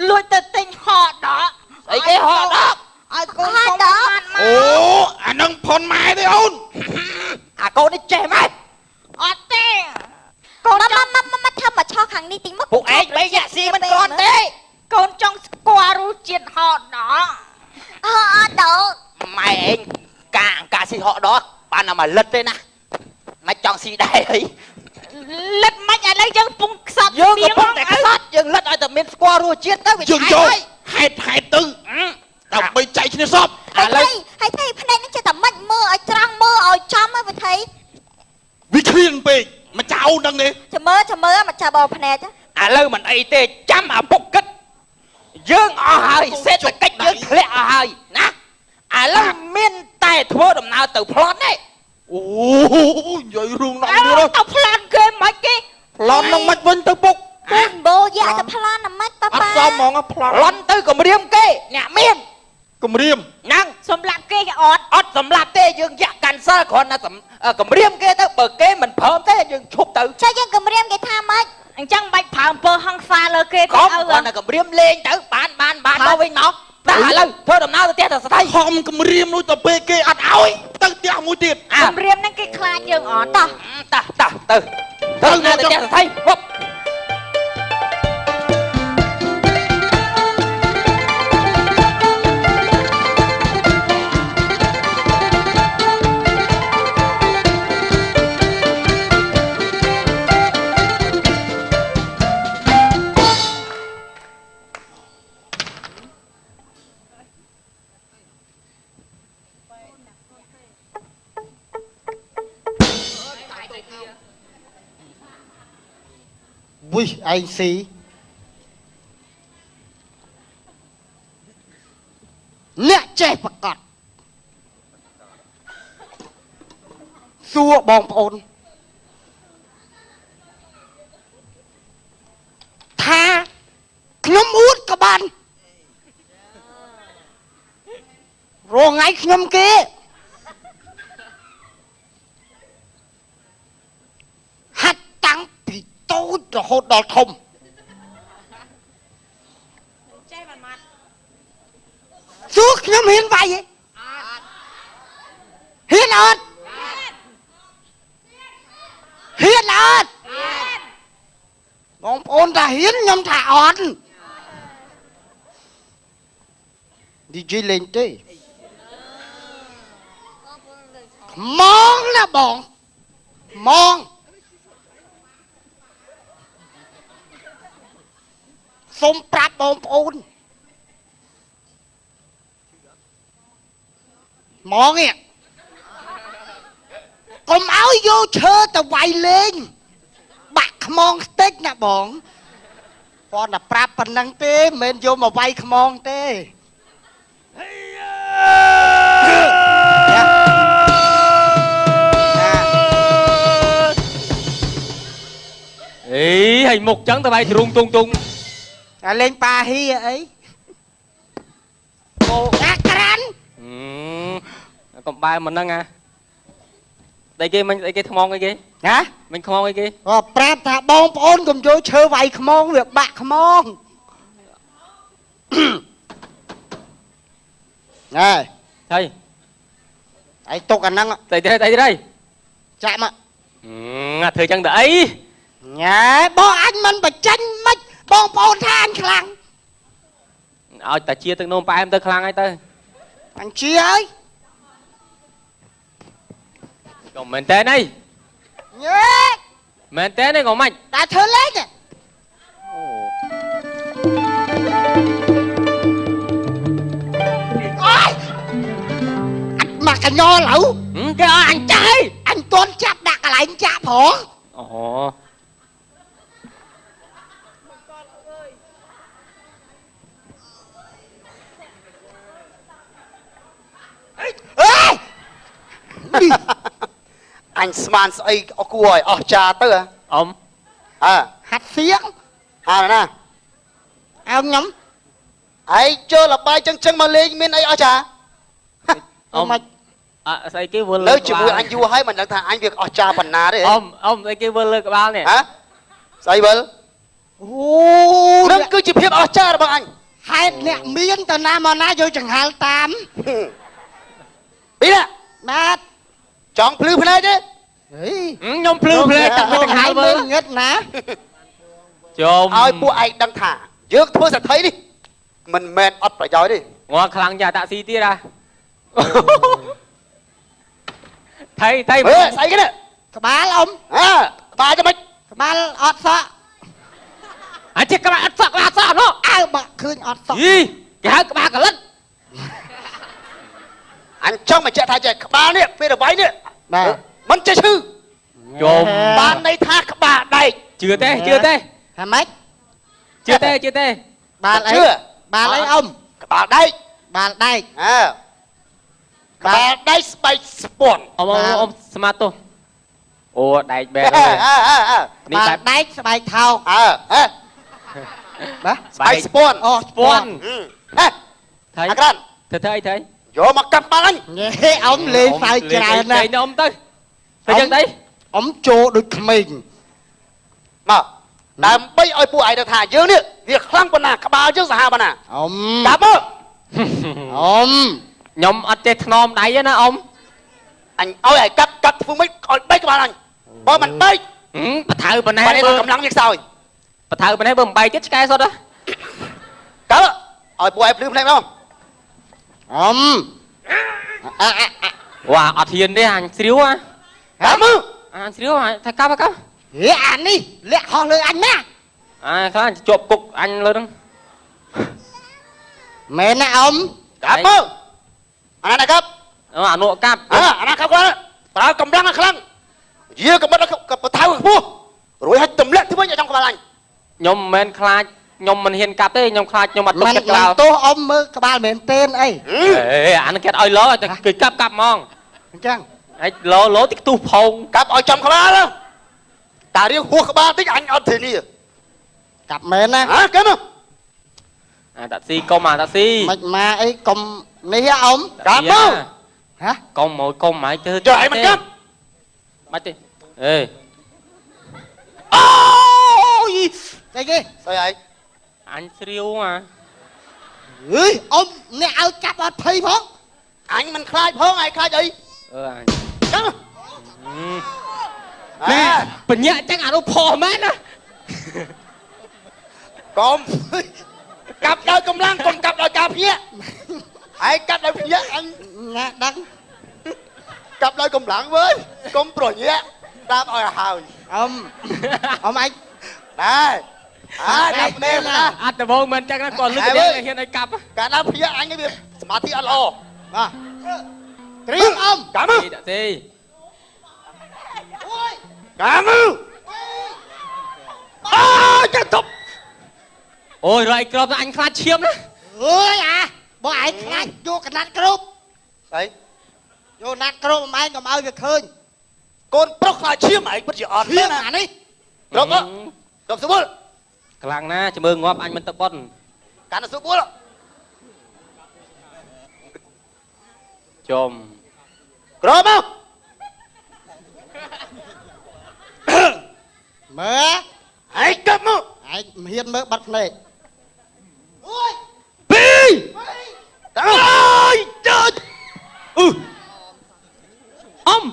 [SPEAKER 6] លួចទៅទិញហកដក
[SPEAKER 8] ស្អីគេហកដក
[SPEAKER 6] ឲ្យកូនសុំមួយម៉ាត់មក
[SPEAKER 7] អូអានឹងផុនម៉ែទេអូន
[SPEAKER 8] អាកូននេះចេះម៉េច
[SPEAKER 6] អត់ទេកូនមកមកមកធ្វើមកឆោខាងនេះតិចមក
[SPEAKER 8] ពួកឯងបីញាក់ស៊ីមិនគ្រាន់ទេ
[SPEAKER 6] កូនចង់ស្គាល់រសជាតិហកដកហកដក
[SPEAKER 8] ម៉ែឯងកាអង្ការស៊ីហកដកបានតែមួយលិតទេណាមិនចង់ស៊ីដែរអី
[SPEAKER 3] លិតមិនឥឡូវយើងពងខ្សត់
[SPEAKER 8] យើងកំពុងតែខ្សត់យើងលិតឲ្យតែមានស្គាល់រសជាតិទៅវា
[SPEAKER 7] យើងចូល
[SPEAKER 8] ឆែកហើយ
[SPEAKER 7] ហេតុហេតុទៅដើម្បីចែកគ្នាសព
[SPEAKER 6] ឥឡូវហើយថៃភ្នែកនឹងចេះតែមិនមើលឲ្យត្រង់មើលឲ្យចំហើយវិថី
[SPEAKER 7] វាឃ្លានពេកមកចៅដឹងទេ
[SPEAKER 6] ចាំមើលចាំមើលមកចាប់បោភ្នែក
[SPEAKER 8] ឥឡូវមិនអីទេចាំឪពុកគិតយើងអស់ហើយសេដ្ឋកិច្ចយើងធ្លាក់អស់ហើយណាឥឡូវមានតែធ្វើដំណើរទៅប្លន់ទេ
[SPEAKER 7] អូនិយាយរឿងដល់ទៀត
[SPEAKER 3] ទៅប្លន់គេមិនគេ
[SPEAKER 7] ប្លន់នឹងមិនវិញទៅពុក
[SPEAKER 6] ពូនបោយ៉ាទៅប្លន់ណាម៉េចប៉ា
[SPEAKER 7] អត់
[SPEAKER 6] ប៉ា
[SPEAKER 7] សមហ្មងប្លន់
[SPEAKER 8] ប្លន់ទៅគម្រាមគេអ្នកមាន
[SPEAKER 7] គម្រាម
[SPEAKER 8] ហ្នឹង
[SPEAKER 3] សម្រាប់គេគេអត់
[SPEAKER 8] អត់សម្លាប់ទេយើងយ៉ាក់កាន់សិលគ្រាន់តែគម្រាមគេទៅបើគេមិនព្រមទេយើងឈប់ទៅ
[SPEAKER 6] ចុះយើងគម្រាមគេថាម៉េច
[SPEAKER 3] អញ្ចឹងបាច់ប្រើអំពើហិង្សាលើគេ
[SPEAKER 8] កុំគ្រាន់តែគម្រាមលេងទៅបានបានបានមកវិញមកតែឥឡូវធ្វើដំណើរទៅផ្ទះទៅស្ថៃ
[SPEAKER 7] ខំគម្រាមនោះទៅពេលគេអត់ឲ្យទៅផ្ទះមួយទៀត
[SPEAKER 8] អា
[SPEAKER 3] គម្រាមហ្នឹងគេខ្លាចយើងអត់
[SPEAKER 6] តោះ
[SPEAKER 8] តោះតោះទៅទៅណាទៅផ្ទះស្ថៃហប់
[SPEAKER 9] វិសឯងស៊ីអ្នកចេះប្រកាសសួរបងប្អូនថាខ្ញុំអួតក៏បានរងថ្ងៃខ្ញុំគេហាត់តាំងពីតូចរហូតដល់ធំ
[SPEAKER 3] ចេះបានម៉ាត់
[SPEAKER 9] សួរខ្ញុំហ៊ានវាយទេហ៊ានអត់ហ៊ានអត់បងប្អូនថាហ៊ានខ្ញុំថាអត់និយាយលេងទេខ្មងណាបងខ្មងសូមប្រាប់បងប្អូន មកនេះកុំឲ្យយកឈើទៅវាយលេងបាក់ខ្មងខ្ទេចណាបងគាត់តែប្រាប់ប៉ុណ្ណឹងទេមិនមែនយកមកវាយខ្មងទេ
[SPEAKER 4] អេហើយមុខចឹងទៅវាយទ្រូងទុងទុង
[SPEAKER 9] អាលេងប៉ាហ៊ីអីអូអាក្រាន់
[SPEAKER 4] កុំបែរមកហ្នឹងអាស្ដីគេមិញស្ដីគេថ្មងអីគេ
[SPEAKER 9] ណា
[SPEAKER 4] មិញខ្មងអីគេ
[SPEAKER 9] ក៏ប្រាប់ថាបងប្អូនកុំយកឈើវាយខ្មងវាបាក់ខ្មងណែ
[SPEAKER 4] ហើយ
[SPEAKER 9] ឯងទុកអាហ្នឹង
[SPEAKER 4] ស្ដីទេស្ដីទេ
[SPEAKER 9] ចាក់មក
[SPEAKER 4] អាធ្វើចឹងទៅអី
[SPEAKER 9] ញ៉ែបងអញមិនបញ្ចេញមិនបងប្អូនថាអញខ្លាំង
[SPEAKER 4] ឲ្យតាជាទឹកនោមផ្អែមទៅខ្លាំងហើយទៅ
[SPEAKER 9] អញជាហើយ
[SPEAKER 4] ក៏មែនតើអី
[SPEAKER 9] ញ៉ែ
[SPEAKER 4] មែនតើអីក៏មិន
[SPEAKER 9] តែធ្វើលេងអូយមកកញ្ញឡូវ
[SPEAKER 4] គេឲ្យអញចាស់
[SPEAKER 9] អញតន់ចាប់ដាក់កន្លែងចាក់ផង
[SPEAKER 4] អូ
[SPEAKER 9] អេ
[SPEAKER 10] អញស្មានស្អីអស់គួរឲ្យអស់ចាទៅហ៎
[SPEAKER 4] អ៊ំ
[SPEAKER 10] អើ
[SPEAKER 9] ហាត់សៀង
[SPEAKER 10] ហាណា
[SPEAKER 9] អើខ្ញុំ
[SPEAKER 10] ឯងចូលលបាយចឹងចឹងមកលេងមានអីអស់ចា
[SPEAKER 4] អ៊ំ
[SPEAKER 9] មិន
[SPEAKER 4] អស្អីគេវិល
[SPEAKER 10] នៅជាមួយអញយូរហើយមិនដឹងថាអញវាអស់ចាប៉ុណ្ណាទេ
[SPEAKER 4] អ៊ំអ៊ំស្អីគេវិលលើក្បាលនេះ
[SPEAKER 10] ហ៎ស្អីវិល
[SPEAKER 9] អូ
[SPEAKER 10] នឹងគឺជាភាពអស្ចារ្យរបស់អញ
[SPEAKER 9] ហេតុអ្នកមានទៅណាមកណាយកចង្ហាល់តាម
[SPEAKER 10] ពីណា
[SPEAKER 9] បាទ
[SPEAKER 10] ចង់ភ្លឺភ្នែកទេ
[SPEAKER 4] ខ្ញុំភ្លឺភ្នែកតែចង្ហាល់មើល
[SPEAKER 9] ងឹតណា
[SPEAKER 4] ជុំ
[SPEAKER 10] ឲ្យពួកឯងដឹងថាយើងធ្វើសទ្ធិនេះមិនមែនអត់ប្រយោជន៍ទេ
[SPEAKER 4] ងល់ខ្លាំងចាតាក់ស៊ីទៀតហ่ะថៃថៃ
[SPEAKER 10] ហេស្អីគេនេះ
[SPEAKER 9] ក្បាលអ៊ំ
[SPEAKER 10] អើក្បាលចាំម៉េច
[SPEAKER 9] ក្បាលអត់សក់
[SPEAKER 4] អាជាក្បាលអត់សក់ក្បាលសក់នោះ
[SPEAKER 9] អើបាក់ឃើញអត់សក់
[SPEAKER 4] យីគេហៅក្បាលកលិត
[SPEAKER 10] អញចង់បញ្ជាក់ថាចេះក្បាលនេះពេលរវៃនេះ
[SPEAKER 9] បាទ
[SPEAKER 10] មិនចេះឈឺ
[SPEAKER 4] ជុំ
[SPEAKER 10] បានន័យថាក្បាលដែក
[SPEAKER 4] ជឿទេជឿទេ
[SPEAKER 9] ថាម៉េច
[SPEAKER 4] ជឿទេជឿទេ
[SPEAKER 9] បាលអីបាលអីអ៊ំ
[SPEAKER 10] ក្បាលដែក
[SPEAKER 9] បាលដែក
[SPEAKER 10] អើក្បាលដែកស្បែកស្ពាន់
[SPEAKER 4] អ៊ំអ៊ំស្មាទោសអូដែកបែ
[SPEAKER 10] អើអើអើ
[SPEAKER 4] នេះ
[SPEAKER 9] បែបដែកស្បែកថោក
[SPEAKER 10] អើហ៎
[SPEAKER 9] បាទ
[SPEAKER 10] ស្បែកស្ពាន់
[SPEAKER 9] អូ
[SPEAKER 4] ស្ពាន់
[SPEAKER 10] ហេ
[SPEAKER 4] ថៃ
[SPEAKER 10] អាក្រាន់
[SPEAKER 4] ធ្វើធ្វើអីធ្វើ
[SPEAKER 10] យកមកកាប់បាល់អញ
[SPEAKER 9] ហេអ៊ំលេងសើចច្រើនណាស់
[SPEAKER 4] អ៊ំទៅទៅយ៉ាងទៅ
[SPEAKER 9] អ៊ំចូលដូចក្មេង
[SPEAKER 10] មកដើម្បីឲ្យពួកឯងដឹងថាយើងនេះវាខ្លាំងប៉ុណ្ណាក្បាលយើងសាហាវប៉ុណ្ណា
[SPEAKER 9] អ៊ំ
[SPEAKER 10] កាប់មក
[SPEAKER 9] អ៊ំ
[SPEAKER 4] ខ្ញុំអត់ចេះថ្នមដៃទេណាអ៊ំ
[SPEAKER 10] អញឲ្យឲ្យកាប់កាប់ធ្វើម៉េចឲ្យបែកក្បាលអញបើមិនបែក
[SPEAKER 4] បថៅប៉ុណ្ណេះ
[SPEAKER 10] បើកម្លាំងវាខ្សោយ
[SPEAKER 4] បថៅប៉ុណ្ណេះបើមិនបែកទៀតឆ្កែសុទ្ធហ៎
[SPEAKER 10] កាប់ឲ្យពួកឯងភ្លឺភ្នែកមក
[SPEAKER 9] អ៊ំ
[SPEAKER 4] វ៉ាអត់ហ៊ានទេអញស្រាវហ៎
[SPEAKER 10] កាប់មើល
[SPEAKER 4] អញស្រាវថាកាប់កាប់
[SPEAKER 9] ហេអានេះលាក់ហោះលើអញណា
[SPEAKER 4] អាខ្លះជាប់គុកអញលើហ្នឹង
[SPEAKER 9] មែនណាអ៊ំ
[SPEAKER 10] កាប់មើលអាណាកាប់
[SPEAKER 4] អានោះកាប់
[SPEAKER 10] អាណាកាប់គាត់ប្រើកម្លាំងខ្លាំងយាកំបិតកថៅខ្ពស់រួចឲ្យទម្លាក់ធ្វើវិញឲ្យចំក្បាលអញ
[SPEAKER 4] ខ្ញុំមិនមែនខ្លាចខ្ញុំមិនហ៊ានកាប់ទេខ្ញុំខ្លាចខ្ញុំអត់ទុកចិត្តក្បាល
[SPEAKER 9] ទោសអ៊ំមើលក្បាលមែនទេអី
[SPEAKER 4] អេអានឹងគេឲ្យលោតែគេកាប់កាប់ហ្មង
[SPEAKER 9] អញ្ចឹង
[SPEAKER 4] ហើយលោលោតិចខ្ទុះផោង
[SPEAKER 10] កាប់ឲ្យចំក្បាលតារៀងហួសក្បាលតិចអញអត់ធានា
[SPEAKER 9] កាប់មែនណា
[SPEAKER 10] ហ៎គេមក
[SPEAKER 4] អាតាក់ស៊ីកុំអាតាក់ស៊ី
[SPEAKER 9] មិនមកអីកុំនេះអ៊ំ
[SPEAKER 10] កាប់មក
[SPEAKER 9] ហ៎
[SPEAKER 4] កុំមកកុំមកធ្វើ
[SPEAKER 10] ចុះឯងមិនកាប់
[SPEAKER 4] បាច់ទេអេ
[SPEAKER 9] អូយស្អីគេ
[SPEAKER 10] ស្អីឯង
[SPEAKER 4] អញស្រាវអា
[SPEAKER 9] អើយអ៊ំអ្នកឲ្យកាប់អត់ភ័យផង
[SPEAKER 10] អញមិនខ្លាចផងឯងខ្លាចអី
[SPEAKER 4] អឺអញ
[SPEAKER 10] កាប់
[SPEAKER 4] នេះបញ្ញាចឹងអានោះផុសមែនណា
[SPEAKER 10] កុំកាប់ដោយកម្លាំងកុំកាប់ដោយការភ្ញាក់ឯងកាប់ដោយភ្ញាក់អញ
[SPEAKER 9] ណាដឹង
[SPEAKER 10] កាប់ដោយកម្លាំងវើយកុំប្រញាក់តាមឲ្យហើយ
[SPEAKER 9] អ៊ំអ៊ំឯង
[SPEAKER 10] ណែអើកាប់នេះណា
[SPEAKER 4] អត់ដបងមិនចឹងណាគាត់លឹកនេះហ៊ានឲ្យកាប់
[SPEAKER 10] កាលណាភ្ញាក់អញវាសមាធិអត់ល្អ
[SPEAKER 9] បាទត្រៀមអ៊ំ
[SPEAKER 10] កាប់មើល
[SPEAKER 4] ដាក់ទេ
[SPEAKER 10] កាប់មើលអើចាត់ទប់
[SPEAKER 4] អូយរយក្របអញខ្លាចឈាមណា
[SPEAKER 9] អើយអាបើឯងខ្លាចយកកណាត់គ្រប់
[SPEAKER 10] ស្អី
[SPEAKER 9] យកណាត់គ្រប់ឯងកុំឲ្យវាឃើញ
[SPEAKER 10] កូនប្រុសខ្លាចឈាមឯងពិតជាអត់
[SPEAKER 9] ឈាមអានេះ
[SPEAKER 10] គ្រប់គ្រប់ស្បួល
[SPEAKER 4] ខ្លាំងណាស់ចាំមើលងាប់អញមិនទៅប៉ុន
[SPEAKER 10] កាន់តែស្បួល
[SPEAKER 4] ចំ
[SPEAKER 10] ក្រមក
[SPEAKER 9] មើល
[SPEAKER 10] ឯងកាប់មក
[SPEAKER 9] ឯងមិនហ៊ានមើលបាត់ភ្នែកអូយ
[SPEAKER 4] ពីរ
[SPEAKER 10] អើយចើ
[SPEAKER 4] អឺអ៊ំ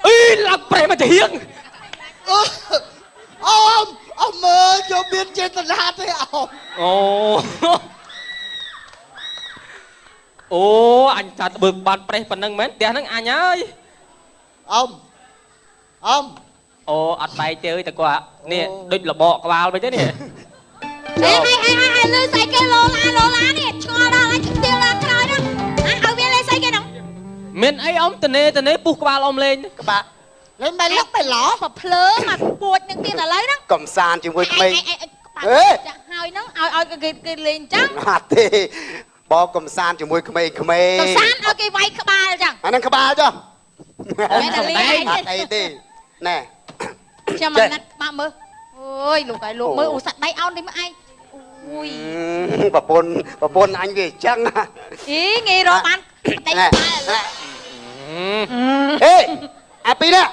[SPEAKER 4] អីឡើងប្រេះមកទៅហៀង
[SPEAKER 9] អូអ៊ំអ៊ំមើលយកមានចេតនាទេអ៊ំ
[SPEAKER 4] អូអូអញចាត់បើកបានប្រេះប៉ុណ្ណឹងមែនផ្ទះហ្នឹងអញហើយ
[SPEAKER 9] អ៊ំអ៊ំ
[SPEAKER 4] អូអត់បែកទេអើយតែគាត់នេះដូចលបកក្បាលវិញទេនេះ
[SPEAKER 6] អេអេអេអេលឺស្អីគេឡូឡាឡូឡានេះឆ្ងល់ដល់អញទៀលដល់ក្រោយហ្នឹងឲ្យវាលេងស្អីគេហ្នឹង
[SPEAKER 4] មានអីអ៊ំតនេតនេពុះក្បាលអ៊ំលេង
[SPEAKER 10] ក្បាល
[SPEAKER 9] លេងបែលុកបែឡ
[SPEAKER 6] មកភ្លើមកពួចនឹងទៀតឥឡូវហ្នឹង
[SPEAKER 10] កំសាន្តជាមួយក្មេង
[SPEAKER 6] អេចាក់ហើយហ្នឹងឲ្យឲ្យគេគេលេងចឹង
[SPEAKER 10] អត់ទេបងកំសាន្តជាមួយក្មេងក្មេង
[SPEAKER 6] កំសាន្តឲ្យគេវាយក្បាលចឹង
[SPEAKER 10] អាហ្នឹងក្បាលចុះ
[SPEAKER 6] មែនតែលេង
[SPEAKER 10] អត់អីទេណែ
[SPEAKER 6] ចាំមកណាត់បាក់មើលអូយលោកឲ្យលោកមើលអូសាក់ដៃអោននេះមើលឯងអូយ
[SPEAKER 10] ប្រពន្ធប្រពន្ធអញវាអញ្ចឹង
[SPEAKER 6] អីងាយរកបានដៃក្បាល
[SPEAKER 10] អេអាពីរនេះ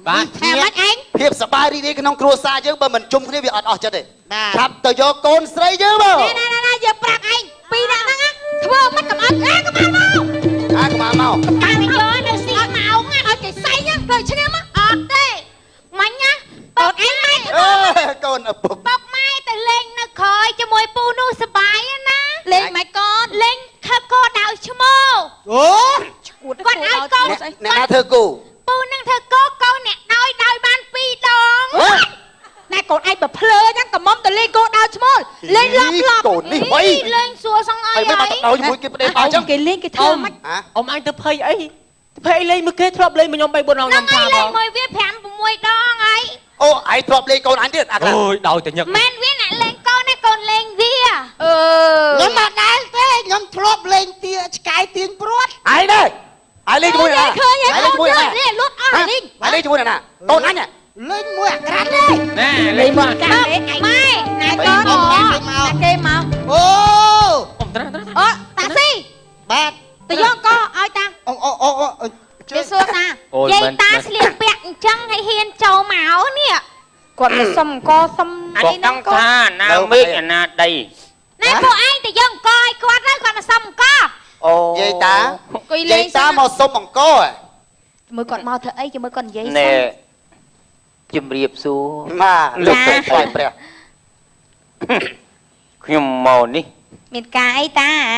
[SPEAKER 4] បាទ
[SPEAKER 6] ថាម៉េចឯង
[SPEAKER 10] ភាពសប្បាយរីករាយក្នុងគ្រួសារយើងបើមិនជុំគ្នាវាអត់អស់ចិត្តទេ
[SPEAKER 9] បាទ
[SPEAKER 10] ឆាប់ទៅយកកូនស្រីយើងមក
[SPEAKER 6] ណែណែណែយើងប្រាប់ឯងពីរនាក់ហ្នឹងណាធ្វើមិនកុំឲ្យអាកុំឲ្យមក
[SPEAKER 10] អាកុំឲ្យមក
[SPEAKER 6] តាមយកនៅស៊ីម៉ោងឲ្យគេសែងទៅឈ្នះមកអត់ទេមិញណាបងឯងម៉ែ
[SPEAKER 10] អេកូនឪពុក
[SPEAKER 6] បុកម៉ែទៅលេងនៅក្រោយជាមួយពូនោះសប្បាយណាលេងម៉េចកូនលេងខឹកកោដៅឈ្មោះ
[SPEAKER 9] អូ
[SPEAKER 6] គាត់ឲ្យកូន
[SPEAKER 10] អ្នកណាធ្វើគូ
[SPEAKER 6] ពូនឹងធ្វើកោកូនអ្នកដោយដោយបាន2ដង
[SPEAKER 3] ណែកូនឯងបើភ្លើចឹងកំមុំទៅលេងគោដល់ឈ្មោលលេងលប់លប់
[SPEAKER 10] កូននេះវៃ
[SPEAKER 6] លេងសួរសងអី
[SPEAKER 10] ហើយមិនបានទៅដោយជាមួយគេផ្ដេសអញ្ចឹង
[SPEAKER 3] គេលេងគេធ្វើម៉េច
[SPEAKER 10] ហ៎
[SPEAKER 5] អ៊ំអញទៅភ័យអីភ័យលេងមួយគេធ្លាប់លេងមួយខ្ញុំ3 4ដង
[SPEAKER 6] ហ្នឹង
[SPEAKER 5] ខ្ញុំថា
[SPEAKER 6] ហើយលេង
[SPEAKER 5] បង
[SPEAKER 6] មួយវា5 6ដងហើយ
[SPEAKER 10] អូឯងធ្លាប់លេងកូនអញទៀតអាខ្លះ
[SPEAKER 4] អូយដោយតែញឹក
[SPEAKER 6] មែនវាអ្នកលេងកូនណាកូនលេងវា
[SPEAKER 3] អឺ
[SPEAKER 9] ខ្ញុំមកដែរទេខ្ញុំធ្លាប់លេងទាឆ្កែទាញព្រាត់
[SPEAKER 10] ឯងដែរឯងលេងជាមួយណា
[SPEAKER 6] ឃើញហើ
[SPEAKER 10] ឯងលេង
[SPEAKER 6] យកូន
[SPEAKER 10] ជាមួយណា
[SPEAKER 6] នេះលុតអស់លេង
[SPEAKER 10] ឯងលេងជាមួយណាកូនអញ
[SPEAKER 9] លេងមួយអាក្រាត់ទេ
[SPEAKER 4] ណែលេងមក
[SPEAKER 6] ម៉ែ
[SPEAKER 3] ណែកូនអូគេមក
[SPEAKER 9] អូ
[SPEAKER 5] អ៊ំត្រាត្រា
[SPEAKER 3] អូតាស៊ី
[SPEAKER 9] បាទ
[SPEAKER 3] ទៅយកកឲ្យតា
[SPEAKER 9] អូអូអូអូ
[SPEAKER 3] គេសួរតា
[SPEAKER 4] អូយ
[SPEAKER 6] យាយ
[SPEAKER 4] មិន
[SPEAKER 6] តាស្លៀកពាក់អញ្ចឹងឲ្យហ៊ានចូលមកនេះ
[SPEAKER 3] គាត់ទៅសុំកសុំ
[SPEAKER 2] អញដឹងថាណាមេឃអាណាដី
[SPEAKER 6] ណែពួកឯងទៅយកអង្គឲ្យគាត់ទៅគាត់មកសុំអង្គ
[SPEAKER 2] អូ
[SPEAKER 10] យាយតា
[SPEAKER 3] អង្គុយលេ
[SPEAKER 10] យាយ
[SPEAKER 3] ង
[SPEAKER 10] តាមកសុំអង្គហ៎
[SPEAKER 6] មើលគាត់មកធ្វើអីជាមួយគាត់និយាយ
[SPEAKER 2] ណែជំរាបសួរ
[SPEAKER 10] បាទ
[SPEAKER 2] លោក
[SPEAKER 10] លោកស្រីព្រះ
[SPEAKER 2] ខ្ញុំមកនេះ
[SPEAKER 6] មានការអីតាហ៎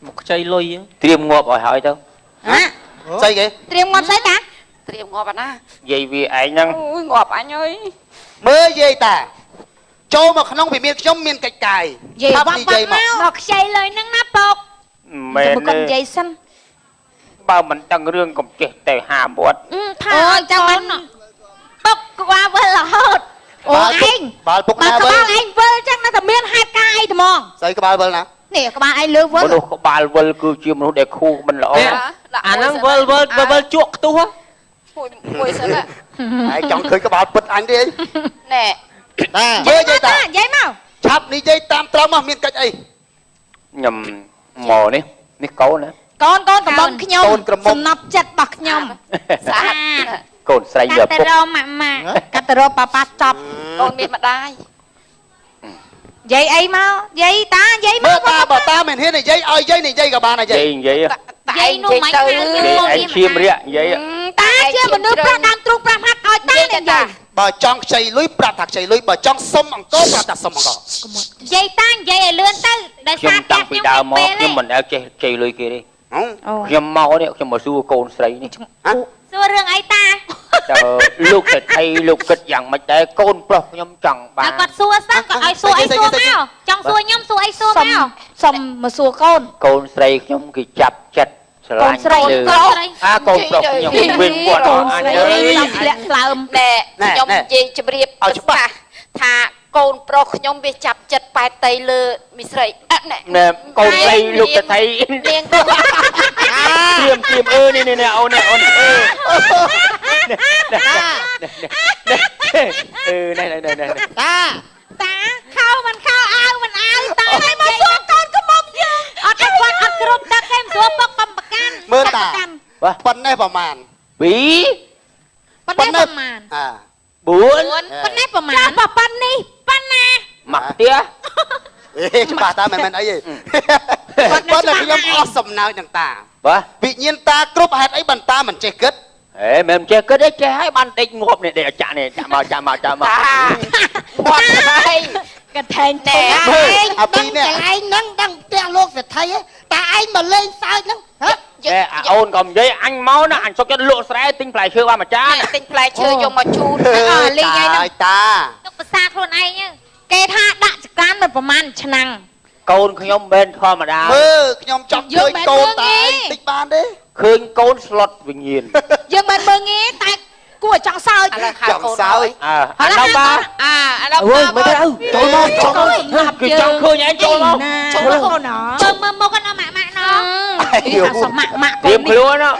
[SPEAKER 5] មកខ្ចីលុយ
[SPEAKER 2] ត្រៀមងាប់ឲ្យហើយទៅ
[SPEAKER 3] ហ៎
[SPEAKER 10] ស្អីគេ
[SPEAKER 3] ត្រៀមងាប់ស្អីតា ត្រៀមងាប់អាណា
[SPEAKER 2] យាយវាឯងហ្នឹង
[SPEAKER 3] អូយងាប់អញអើយ
[SPEAKER 10] មើលយាយតាចូលមកក្នុងវិមានខ្ញុំមានកិច្ចកាយ
[SPEAKER 3] យាយ
[SPEAKER 10] ឆាប់
[SPEAKER 3] វ៉ាប់
[SPEAKER 10] និយាយមក
[SPEAKER 6] មកខ្ចីលុយនឹងណាពុក
[SPEAKER 2] មែន
[SPEAKER 3] មើលគាត់
[SPEAKER 2] ទេ
[SPEAKER 3] និយាយសិន
[SPEAKER 2] បើមិនដឹងរឿងកុំចេះទៅហាមវត្ត
[SPEAKER 6] ថា
[SPEAKER 3] អូចាំ
[SPEAKER 6] កូ
[SPEAKER 3] បាន
[SPEAKER 6] នពុកក្បាលវិលរហូត
[SPEAKER 3] អូឯង
[SPEAKER 10] បាល់ពុក
[SPEAKER 3] បើ
[SPEAKER 10] ណាវិល
[SPEAKER 3] ក្បាលឯងវិលចឹងណាតែមានហេតុការណ៍អីត្មង
[SPEAKER 10] ស្អីក្បាលវិលណា
[SPEAKER 3] នេះក្បាលឯងលើវិល
[SPEAKER 2] មនុស្សក្បាលវិលគឺជាមនុស្សដែលខួរមិនល្អ
[SPEAKER 5] អាហ្នឹងវិលវិលវិលជក់ខ្ទុះ
[SPEAKER 3] មួយមួយសិន
[SPEAKER 10] ឯងចង់ឃើញក្បាលពិតអញទេអី
[SPEAKER 3] ណែ
[SPEAKER 9] បាទ
[SPEAKER 10] មើលយាយតា
[SPEAKER 3] និយាយមក
[SPEAKER 10] ឆាប់និយាយតាមត្រង់មកមានកិច្ចអី
[SPEAKER 2] ខ្ញុំមកនេះនេះកូនណា
[SPEAKER 3] កូនកូនកំមុំខ្ញុំ
[SPEAKER 10] កូនក្រមុំ
[SPEAKER 3] សំណប់ចិត្តរបស់ខ្ញុំ
[SPEAKER 6] ស្អាត
[SPEAKER 2] កូនស្រី
[SPEAKER 6] កាត់
[SPEAKER 2] យកពុក
[SPEAKER 6] ទៅរកម៉ាក់ម៉ាក់
[SPEAKER 3] កាត់ទៅរកប៉ាប៉ាចប់
[SPEAKER 6] កូនមានម្ដាយ
[SPEAKER 3] និយាយអីមកនិយាយតានិយាយ
[SPEAKER 10] មើ
[SPEAKER 3] មក
[SPEAKER 10] លតាបើតាមិនហ៊ាននិយាយឲ្យយាយនិយាយក៏បានដែរ
[SPEAKER 2] និយា
[SPEAKER 10] យាយ
[SPEAKER 2] យនិយាយ
[SPEAKER 6] និយាយនោះមិនហៅ
[SPEAKER 2] និយាយឯងឈាមរាក់និយាយ
[SPEAKER 3] តាជាមនុស្សប្រាស់ដើមទ្រូងប្រាស់ហាត់ឲ្យតានិយាយ
[SPEAKER 10] បើចង់ខ្ចីលុយប្រាប់ថាខ្ចីលុយបើចង់សុំអង្គប្រាប់ថាសុំអង្គ
[SPEAKER 6] និយាយតានិយាយឲ្យលឿនទៅដោយ
[SPEAKER 2] ខ្ញុំ
[SPEAKER 6] សារ
[SPEAKER 2] តាំងពីដើមមកខ្ញុំមិនដែលចេះជ័យលុយគេទេ
[SPEAKER 10] ហ៎
[SPEAKER 2] ខ្ញុំមកនេះខ្ញុំមកសួរកូនស្រីនេះ
[SPEAKER 6] សួររឿងអីតា
[SPEAKER 2] តើលោកសេដ្ឋីលោកគិតយ៉ាងម៉េចដែរកូនប្រុសខ្ញុំចង់បាន
[SPEAKER 6] តែគាត់សួរសិនគាត់ឲ្យសួរអីសួរមកចង់សួរខ្ញុំសួរអីសួរ
[SPEAKER 3] សុំ
[SPEAKER 6] មក
[SPEAKER 3] សុំមកសួរកូនក
[SPEAKER 2] ូនស្រីខ្ញុំគេចាប់ចិត្តស្រឡាញ់
[SPEAKER 3] កូនស្រី
[SPEAKER 2] លើ
[SPEAKER 6] កូនស្រី
[SPEAKER 2] អាកូនប្រុសខ្ញុំវិញគាត់
[SPEAKER 3] កូន
[SPEAKER 2] អញ
[SPEAKER 3] ស្រី
[SPEAKER 2] អើយ
[SPEAKER 3] សំធ្លាក់ថ្លើម
[SPEAKER 11] ណែខ្ញុំនិយាយជម្រាប
[SPEAKER 10] ឲ្យច្បាស់
[SPEAKER 11] ថាកូនប្រុសខ្ញុំវាចាប់ចិត្តប៉ែតតីលើមីស្រីអត់ណែ
[SPEAKER 2] ណែកូនស្រីលោកសេដ្ឋី
[SPEAKER 11] នាង
[SPEAKER 2] ត្រៀមត្រៀមអឺនេះនេះអូននេះអូនអឺអឺនេះនេះនេះ
[SPEAKER 9] តា
[SPEAKER 6] តាខោមិនខោអាវមិនអាវតាឲ្យមកសួរកូនកំមុំយើងអត់ឲ្យគាត់អត់គ្រប់ទឹកទេមិនសួរពុកកំប្រកាន់
[SPEAKER 10] មើលតាប៉ុណ្ណេះប្រមាណ
[SPEAKER 2] ពីរ
[SPEAKER 3] ប៉ុណ្ណេះប្រមាណ
[SPEAKER 10] អា
[SPEAKER 2] 4
[SPEAKER 3] ប៉ុណ្ណេះប្រមា
[SPEAKER 6] ចា
[SPEAKER 3] ណ
[SPEAKER 6] ប៉ុណ្នេះប៉ុណ្ណា
[SPEAKER 2] មកផ្ទះ
[SPEAKER 10] អេច្បាស់តាមិនមែនអីទេប៉ុន្តែខ្ញុំអស់សំណើចនឹងតា
[SPEAKER 2] បាទ
[SPEAKER 10] វិញ្ញាណតាគ្រប់ហេតុអីបានតាមិនចេះគិត
[SPEAKER 2] ហេមិនចេះគិតទេចេះហើយបានដេកងាប់នេះដេកចាក់នេះចាក់មកចាក់មកចាក់មក
[SPEAKER 11] គាត់ហើយក
[SPEAKER 3] ថែង
[SPEAKER 11] ណែ
[SPEAKER 9] ឯងដឹងកន្លែងហ្នឹងដឹងផ្ទះលោកសេដ្ឋីតាឯងមកលេងសើចហ្នឹងហ៎
[SPEAKER 2] តែអាអូនក៏និយាយអញមកណាអញសុកចិត្តលក់ស្រែទិញផ្លែឈើបានមួយចាន
[SPEAKER 11] ទិញផ្លែឈើយកមកជូន
[SPEAKER 3] លេងឯងហ្នឹង
[SPEAKER 10] តា
[SPEAKER 6] ទុកភាសាខ្លួនឯង
[SPEAKER 3] គេថាដាក់ចកានមិនប្រមាណឆ្នាំង
[SPEAKER 2] កូនខ្ញុំមិនធម្មតា
[SPEAKER 10] មើលខ្ញុំចង់ឃើញកូនតាឯងតិចបានទេ
[SPEAKER 2] ឃើញកូនស្លុតវិញ្ញាណ
[SPEAKER 3] យើងមិនមើលងាយតែគួរឲ្យចង់សើច
[SPEAKER 11] ឥឡូវហៅ
[SPEAKER 10] ចង់
[SPEAKER 11] កូន
[SPEAKER 10] សើច
[SPEAKER 2] អើអាដល់បា
[SPEAKER 11] អាឥឡូវ
[SPEAKER 5] អើយមិនទៅ
[SPEAKER 10] ចូលមកចូលមក
[SPEAKER 2] គឺចង់ឃើញឯងចូលមក
[SPEAKER 3] ចូលមកកូនណ
[SPEAKER 6] មើលមើលមុខណាម៉ាក់ម៉ាក់ណ
[SPEAKER 3] អាសម៉ាក់ម៉ាក់កូ
[SPEAKER 2] ត្រៀម
[SPEAKER 3] ននេះ
[SPEAKER 2] ខ្លួនណា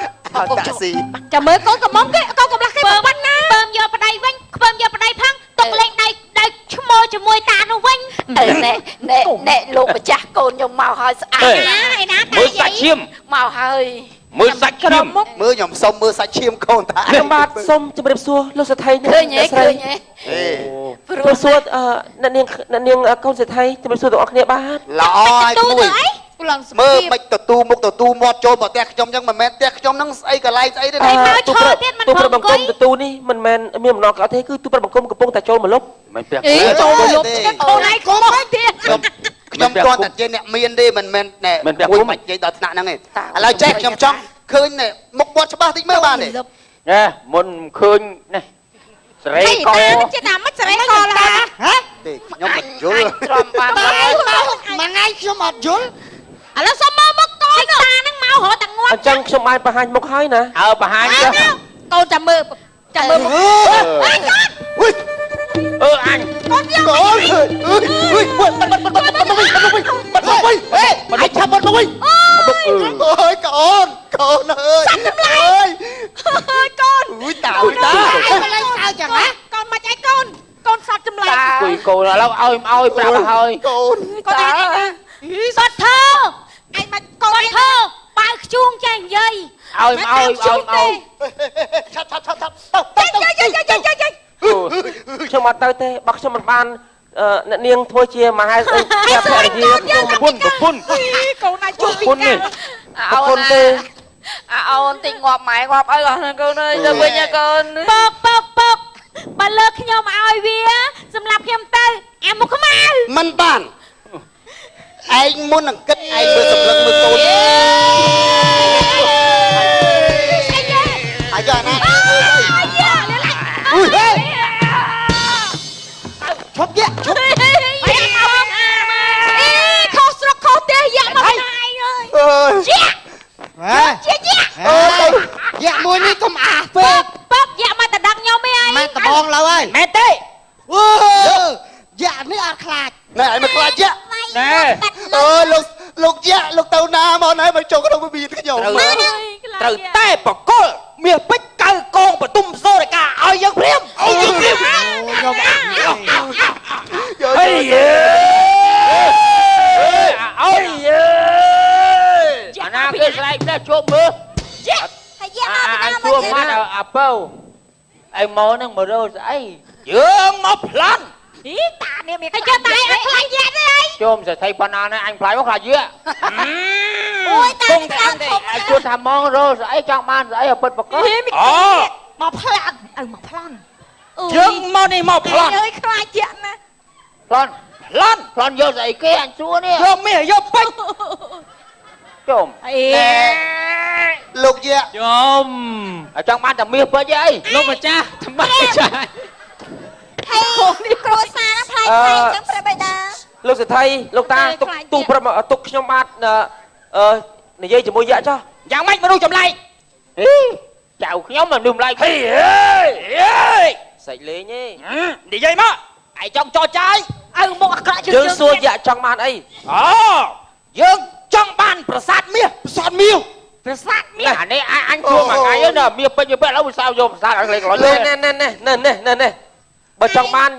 [SPEAKER 10] តាក់ស៊ី
[SPEAKER 3] ចាំមើលកូនកំមុំគេកូនកំឡះគេប៉ុណ្ណា
[SPEAKER 6] ពើមយកប្តីវិញខ្ពើមយកប្តីផងទុកលេងដៃដៃឈ្មោះជាមួយតានោះវិញ
[SPEAKER 11] អឺណែណែណែលោកម្ចាស់កូនខ្ញុំមកហើយស្អាត
[SPEAKER 6] ណាឯណាតា
[SPEAKER 2] មើលសាច់ឈាម
[SPEAKER 11] មកហើយ
[SPEAKER 2] មើលសាច់ឈាម
[SPEAKER 10] មើលខ្ញុំសុំមើលសាច់ឈាមកូនតា
[SPEAKER 5] ខ្ញុំបាទសូមជម្រាបសួរលោកសេដ្ឋី
[SPEAKER 11] ឃើញហ៎ឃើញហ៎
[SPEAKER 5] ព្រោះសួរអឺអ្នកនាងអ្នកនាងកូនសេដ្ឋីជម្រាបសួរទាំងអស់គ្នាបាទ
[SPEAKER 10] ល្អហើយ
[SPEAKER 6] ទូ
[SPEAKER 10] ក្មួយ
[SPEAKER 6] ទៅអី
[SPEAKER 12] ឡើងស
[SPEAKER 10] មើល
[SPEAKER 12] ភាព
[SPEAKER 10] មិនទទួលមុខទទួលមាត់ចូលមកផ្ទះខ្ញុំចឹងមិនមែនផ្ទះខ្ញុំហ្នឹងស្អីកន្លែងស្អីទេណា
[SPEAKER 6] មកឈរទៀតមិន
[SPEAKER 5] ទូប្របង្គំ
[SPEAKER 6] ព្រមអង្គុយ
[SPEAKER 5] ទទួលនេះមិនមែនមានបំណងក៏អត់ទេគឺទូប្របង្គំកំពុងតែចូលមកលុប
[SPEAKER 2] មិនពាក់
[SPEAKER 12] អី
[SPEAKER 6] ចូលមកលុបខ្លួនឯងគុំទៀត
[SPEAKER 10] ខ្ញុំគាត់តែជាអ្នកមានទេមិនមែនណែមួយមិននិយាយដល់ថ្នាក់ហ្នឹងទេឥឡូវចេះខ្ញុំចង់ឃើញណែមុខមាត់ច្បាស់តិចមើលបានទេ
[SPEAKER 2] ណែមុនឃើញនេះសេរី
[SPEAKER 6] ហេ
[SPEAKER 2] ក
[SPEAKER 6] តាចេះតែមិនសេរីកលហា
[SPEAKER 9] ហ៎
[SPEAKER 10] ទេខ្ញុំមិនយល់
[SPEAKER 3] ទ្រាំបាន
[SPEAKER 9] មួយថ្ងៃខ្ញុំអត់យល់
[SPEAKER 6] ឥឡូវសុំមើលមុខកូនតាហ្នឹងមករត់តែងាប់
[SPEAKER 5] អញ្ចឹងខ្ញុំបានបង្ហាញមុខហើយណា
[SPEAKER 2] អើបង្ហាញចុះ
[SPEAKER 12] កូនចាំមើលចាំមើលមុខ
[SPEAKER 6] អីកូន
[SPEAKER 10] អុយ
[SPEAKER 2] អឺអញ
[SPEAKER 6] កូនយក
[SPEAKER 10] កូនអុយអុយបាត់បាត់បាត់បាត់បាត់វិញបាត់វិញបាត់វិញហេអាយឆាប់បាត់វិញអូយកូនកូនអើយអើយ
[SPEAKER 6] អើយកូន
[SPEAKER 10] អុយតាអុយតា
[SPEAKER 9] ឯងមិនឡើងសើចចឹងណា
[SPEAKER 6] កូនមកអីកូនកូនសតចម្លែក
[SPEAKER 2] គួយកូនឥឡូវឲ្យឲ្យប្រាប់ហើយក
[SPEAKER 10] ូនក
[SPEAKER 6] ូនឯង គាត់ធ្វើឯងមកកូនធ្វើ បើខ្ជួងចេះនិយាយ
[SPEAKER 2] ឲ្យឲ្យឲ្យឲ្យ
[SPEAKER 10] ឆាប់ឆាប់ឆាប់ឆាប់ទៅទៅ
[SPEAKER 6] យាយយាយយាយយាយយាយ
[SPEAKER 5] ខ្ញុំអត់ទៅទេបើខ្ញុំមិនបានអ្នកនាងធ្វើជាមហាស្អីជាភរិយាខ្ញុំ
[SPEAKER 2] ប្រពន្ធប្រពន្ធ
[SPEAKER 6] កូនអាចជួបពី
[SPEAKER 5] គុណនេះ
[SPEAKER 3] អោ
[SPEAKER 5] គុណទេ
[SPEAKER 3] អាអូនតិចងាប់ម៉ែងាប់អីអស់ហ្នឹងកូនអើយទៅវិញកូន
[SPEAKER 6] ពកពកពកបើលើកខ្ញុំឲ្យវាសម្រាប់ខ្ញុំទៅអាមុខខ្មៅ
[SPEAKER 10] មិនបានឯងមុននឹងគិតឯងមើលសម្លឹងមើលកូនអាយ៉ាណា
[SPEAKER 6] អាយ៉ាលលា
[SPEAKER 10] អុយ
[SPEAKER 9] ឈប់យ៉ាឈប់
[SPEAKER 6] អីខុសស្រុកខុសផ្ទះយ៉ាមកណាឯងអើយ
[SPEAKER 10] អើយ
[SPEAKER 6] ជា
[SPEAKER 9] ហ៎
[SPEAKER 6] ជាជា
[SPEAKER 9] អើយយ៉ាមួយនេះកុំអាពេក
[SPEAKER 6] ពកយ៉ាមកតដឹងខ្ញុំឯង
[SPEAKER 9] ម៉ែដបងឡើយហើយ
[SPEAKER 8] មែនទេ
[SPEAKER 9] អូយ៉ានេះអត់ខ្លាច
[SPEAKER 10] ណែឯងមិនខ្លាចយ៉ា
[SPEAKER 2] ណែ
[SPEAKER 10] អើលោកលោកយ៉ាលោកទៅណាមកណែមកចូលក្នុងវិមានខ្ញុំ
[SPEAKER 8] ត្រូវតែបកលមាសពេជ្រកៅកងបតុមសូរិកាឲ្យយើងព្រាមឲ្យយើងព្រាម
[SPEAKER 9] ខ្ញុំអា
[SPEAKER 8] ហេយេអើយយេ
[SPEAKER 2] អាណាគេស្លែកដែរជួបមើល
[SPEAKER 6] ហើយយ៉ាមក
[SPEAKER 2] អញជួបមកអាពៅឯមកហ្នឹងមករកស្អី
[SPEAKER 8] យើងមកប្លន់
[SPEAKER 6] អីតានេះមានហើយចុះតាអត់ខ្លាចយ៉ាទេអី
[SPEAKER 2] ជុំសេដ្ឋីប៉ុណ្ណានេះអញខ្លាចមកខ្លាចយើ
[SPEAKER 6] អូយតា
[SPEAKER 8] គង់តែអញទេ
[SPEAKER 2] អញជួថាមករកស្អីចង់បានស្អីឲ្យពិតប្រកប
[SPEAKER 8] អូ
[SPEAKER 12] មកប្លន់ឲ្យមកប្លន់
[SPEAKER 8] យើងមកនេះមកប្លន់
[SPEAKER 6] អើយខ្លាចយ៉ាណា
[SPEAKER 2] ប្លន់
[SPEAKER 8] ប្លន់
[SPEAKER 2] ប្លន់យកស្អីគេអញសួរនេះ
[SPEAKER 8] យកមាសយកពេជ្រ
[SPEAKER 2] ជុំ
[SPEAKER 6] អី
[SPEAKER 10] លោកយ៉ា
[SPEAKER 8] ជុំ
[SPEAKER 2] ចង់បានតែមាសពេជ្រអី
[SPEAKER 8] លោកម្ចាស់ថ្មីចាស់
[SPEAKER 6] ហើយនេះគ្រួសារផ្លែផ្លែចឹងព្រះបិតា
[SPEAKER 5] លោកសេដ្ឋីលោកតាទុកទូប្រាប់ទុកខ្ញុំបាទអឺនិយាយជាមួយយ៉ាចុះ
[SPEAKER 8] យ៉ាងម៉េចមនុស្សចម្លែក
[SPEAKER 2] ហីចៅខ្ញុំមនុស្សចម្លែក
[SPEAKER 8] ហេហេ
[SPEAKER 5] សាច់លេងទេ
[SPEAKER 8] និយាយមកឯងចង់ចរចាយ
[SPEAKER 12] ឲ្យមុខអាក្រក់ជាង
[SPEAKER 5] យើងសួរយ៉ាចង់បានអី
[SPEAKER 8] អូយើងចង់បានប្រាសាទមាស
[SPEAKER 7] ប្រាសាទមាស
[SPEAKER 8] ប្រាសាទមាស
[SPEAKER 2] អានេះអញជួមួយថ្ងៃណាមាសពេជ្រពេជ្រឥឡូវវាសៅយកប្រាសាទឲ្យក្លែងក្លោ
[SPEAKER 5] ណែណែណែណែណែណែណែបើចង់បាន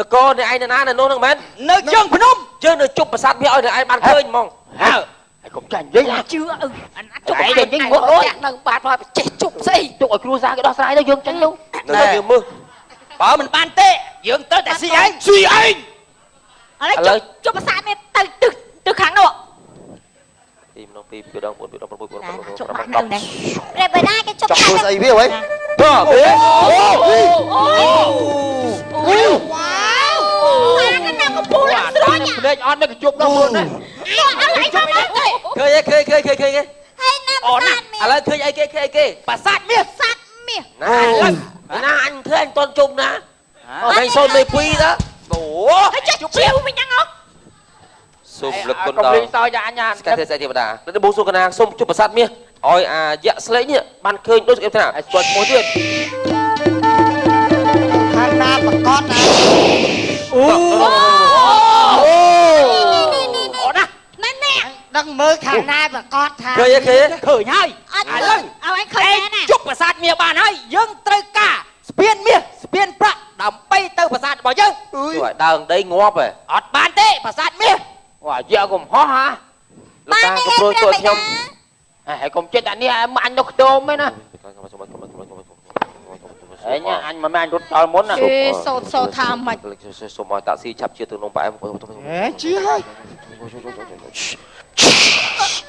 [SPEAKER 5] នគរអ្នកឯងនៅណានៅនោះហ្នឹងមែន
[SPEAKER 8] នៅជើងភ្នំ
[SPEAKER 5] យើងនៅជប់ប្រាសាទមាសឲ្យអ្នកឯងបានឃើញហ្មង
[SPEAKER 2] ហើយកុំចាញ់និយាយ
[SPEAKER 12] ជឿអឺ
[SPEAKER 2] អាណាជប់ឯងនិយាយងក់អូយ
[SPEAKER 3] នឹងបាទមកចេះជប់ស្អី
[SPEAKER 2] ទុកឲ្យគ្រួសារគេដោះស្រាយទៅយើងចាញ់ទៅ
[SPEAKER 5] នៅយើងមើល
[SPEAKER 8] បើមិនបានទេយើងត្រូវតែស៊ីឯង
[SPEAKER 7] ស៊ីឯង
[SPEAKER 6] ឥឡូវជប់ប្រាសាទនេះទៅទឹកទៅខាងនោះ
[SPEAKER 5] 2 2 2ដង4 2ដង6 9
[SPEAKER 12] ជប់បាននៅនេះ
[SPEAKER 6] ព្រះបិតាគេជប់
[SPEAKER 10] ចង់ធ្វើស្អីវាហ៎
[SPEAKER 5] តោះ
[SPEAKER 10] អូ
[SPEAKER 6] អូវ៉ាវអាណាកំពូលស្រញ
[SPEAKER 2] ភ្នែកអត់នេះក៏ជប់ដល់ខ្លួនដែរ
[SPEAKER 6] អត់ឲ្យមកទេ
[SPEAKER 5] ឃើញឃើញឃើញឃើញឃើញ
[SPEAKER 6] ហើយណា
[SPEAKER 8] អូណា
[SPEAKER 5] ឥឡូវឃើញអីគេឃើញអីគេ
[SPEAKER 8] ប្រាសាទមាស
[SPEAKER 6] សាទមាស
[SPEAKER 5] ណាឥឡូវណាអញឃើញអញតន់ជុំណាអញសូនមេ2តា
[SPEAKER 8] អូ
[SPEAKER 6] ហើយចុះជាវវិញហ្នឹងអូ
[SPEAKER 5] សូមលឹកគុណដល់
[SPEAKER 2] កុំលេងសើចអញ
[SPEAKER 5] ស្កាទេស្អីទេវតានៅបូសូកណាសូមជប់ប្រាសាទមាសឲ្យអាយៈស្លេកនេះបានឃើញដូចសេចក្តីថា
[SPEAKER 2] ឲ្យស្គាល់ឈ្មោះទៀត
[SPEAKER 9] ខាងណាប្រកបណា
[SPEAKER 8] អូអូណា
[SPEAKER 6] ណែណែ
[SPEAKER 9] ដឹងមើលខាងណាប្រកបថា
[SPEAKER 5] ឃើញឃើញ
[SPEAKER 8] ឃើញហើយ
[SPEAKER 6] អត់
[SPEAKER 8] ឥឡូវ
[SPEAKER 6] ឲ្យឯងឃើញ
[SPEAKER 8] ឯង
[SPEAKER 6] ណា
[SPEAKER 8] ជប់ប្រាសាទមាសបានហើយយើងត្រូវការស្ពានមាសស្ពានប្រាក់ដើម្បីទៅប្រាសាទរបស់យើង
[SPEAKER 5] ជួយដើងដីងាប់ហ៎
[SPEAKER 8] អត់បានទេប្រាសាទមាស
[SPEAKER 2] វ៉ាយ៉ាកំហោះហា
[SPEAKER 5] លោកតាក៏ព្រួយតួខ្ញុំ
[SPEAKER 2] ហើយកុំចិត្តអានេះអញនៅខ្ទមឯណាអញអញមិនមែនអញរត់ដល់មុនណា
[SPEAKER 12] គេសោតសោតថាម៉េច
[SPEAKER 5] សូមឲ្យតាក់ស៊ីឆាប់ជាទៅនំប៉ែម
[SPEAKER 10] ហេជាហើយ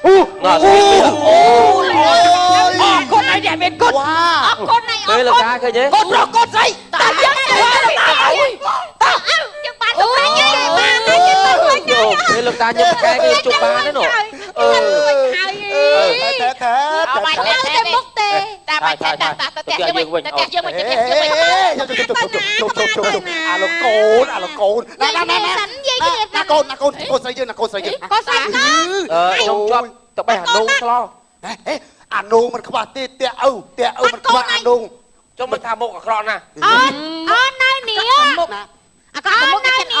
[SPEAKER 5] អូណាអូ
[SPEAKER 8] អរគុណឲ្យអ្នកមានគុណ
[SPEAKER 12] អរគុណហើយអ
[SPEAKER 5] ពេល
[SPEAKER 12] រគុណ
[SPEAKER 5] លោកតាឃើញទេ
[SPEAKER 8] កូនប្រុសកូនស្រីតើយើងទៅ
[SPEAKER 12] តើអើយើងបានសម្រេចហើយបានហើយយើងទៅវិញហើយ
[SPEAKER 5] ពេលលោកតាញឹមកែគេជប់បានទេនោះអឺ
[SPEAKER 10] តែតែតែ
[SPEAKER 3] អត់បាច់
[SPEAKER 12] តែ
[SPEAKER 3] ទេ
[SPEAKER 12] មុខទេ
[SPEAKER 3] តាបាច់ទេតាតាទៅផ្ទះយើងវិញទៅផ្ទះយើងវិញទៅផ្ទះយើងវិញ
[SPEAKER 10] ជប់ជប់ជប់ជប់អាលោកកូនអាលោកកូនណាណាណាណាណាកូនណាកូនកូនស្រីយើងណាកូនស្រីយើង
[SPEAKER 12] កូនស្រីកូន
[SPEAKER 5] អឺខ្ញុំជាប់ទៅបេះអានងស្លោ
[SPEAKER 10] ហេអានងមិនខ្វះទេតាឪតាឪមិនខ្វះអានង
[SPEAKER 5] ចុះមិនថាមុខអាក្រក់ណាស់
[SPEAKER 6] អូនអូននៅនេះ
[SPEAKER 12] មុខអាក្រក់មុខគេចិត្តអ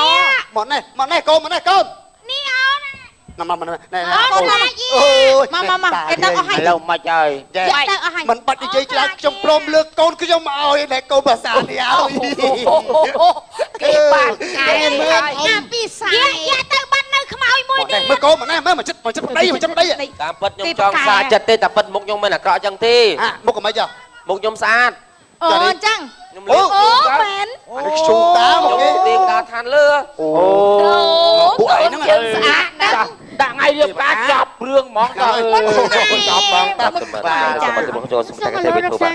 [SPEAKER 10] មកនេះមកនេះកូនមកនេះកូន
[SPEAKER 6] នេះអូន
[SPEAKER 10] ណាមកនេះណែ
[SPEAKER 6] អូន
[SPEAKER 10] កូនអូយ
[SPEAKER 12] មកមកមកគេទៅអស់ហើយ
[SPEAKER 2] ឥឡូវមិនហើយ
[SPEAKER 12] យកទៅអស់ហើយ
[SPEAKER 10] មិនបាច់និយាយច្រើនខ្ញុំព្រមលើកកូនខ្ញុំមកឲ្យណែកូនភាសានេះឲ្យ
[SPEAKER 3] គេបានកែ
[SPEAKER 10] មើល
[SPEAKER 6] អាពិសាយកទៅបាត់នៅខ្មោចមួយ
[SPEAKER 10] មកនេះមើលកូនមកនេះមើលមកចិត្តមកចិត្តប្តីមកចិត្តប្តី
[SPEAKER 5] តាមពិតខ្ញុំចង់សាចិត្តទេតែពិតមុខខ្ញុំមិនអាក្រក់ចឹងទេ
[SPEAKER 10] អាមុខកុំអីចុះ
[SPEAKER 5] មុខខ្ញុំស្អាត
[SPEAKER 12] អូអញ្ចឹង
[SPEAKER 5] ខ្ញុំលេប
[SPEAKER 12] អូមែន
[SPEAKER 10] អានេះខ្ជុំតាមក
[SPEAKER 5] ខ្ញុំ
[SPEAKER 10] គេ
[SPEAKER 5] ទេវតាឋានលើ
[SPEAKER 10] អូ
[SPEAKER 3] អូ
[SPEAKER 10] ពួកឯងហ្នឹង
[SPEAKER 3] យើងស្អាតណាស់
[SPEAKER 2] ដាក់ថ្ងៃរៀបការចប់រឿងហ្មងទៅ
[SPEAKER 10] ចប់បងតា
[SPEAKER 5] បាទសូមអរគុណសូមតែកទេវិទូបាទ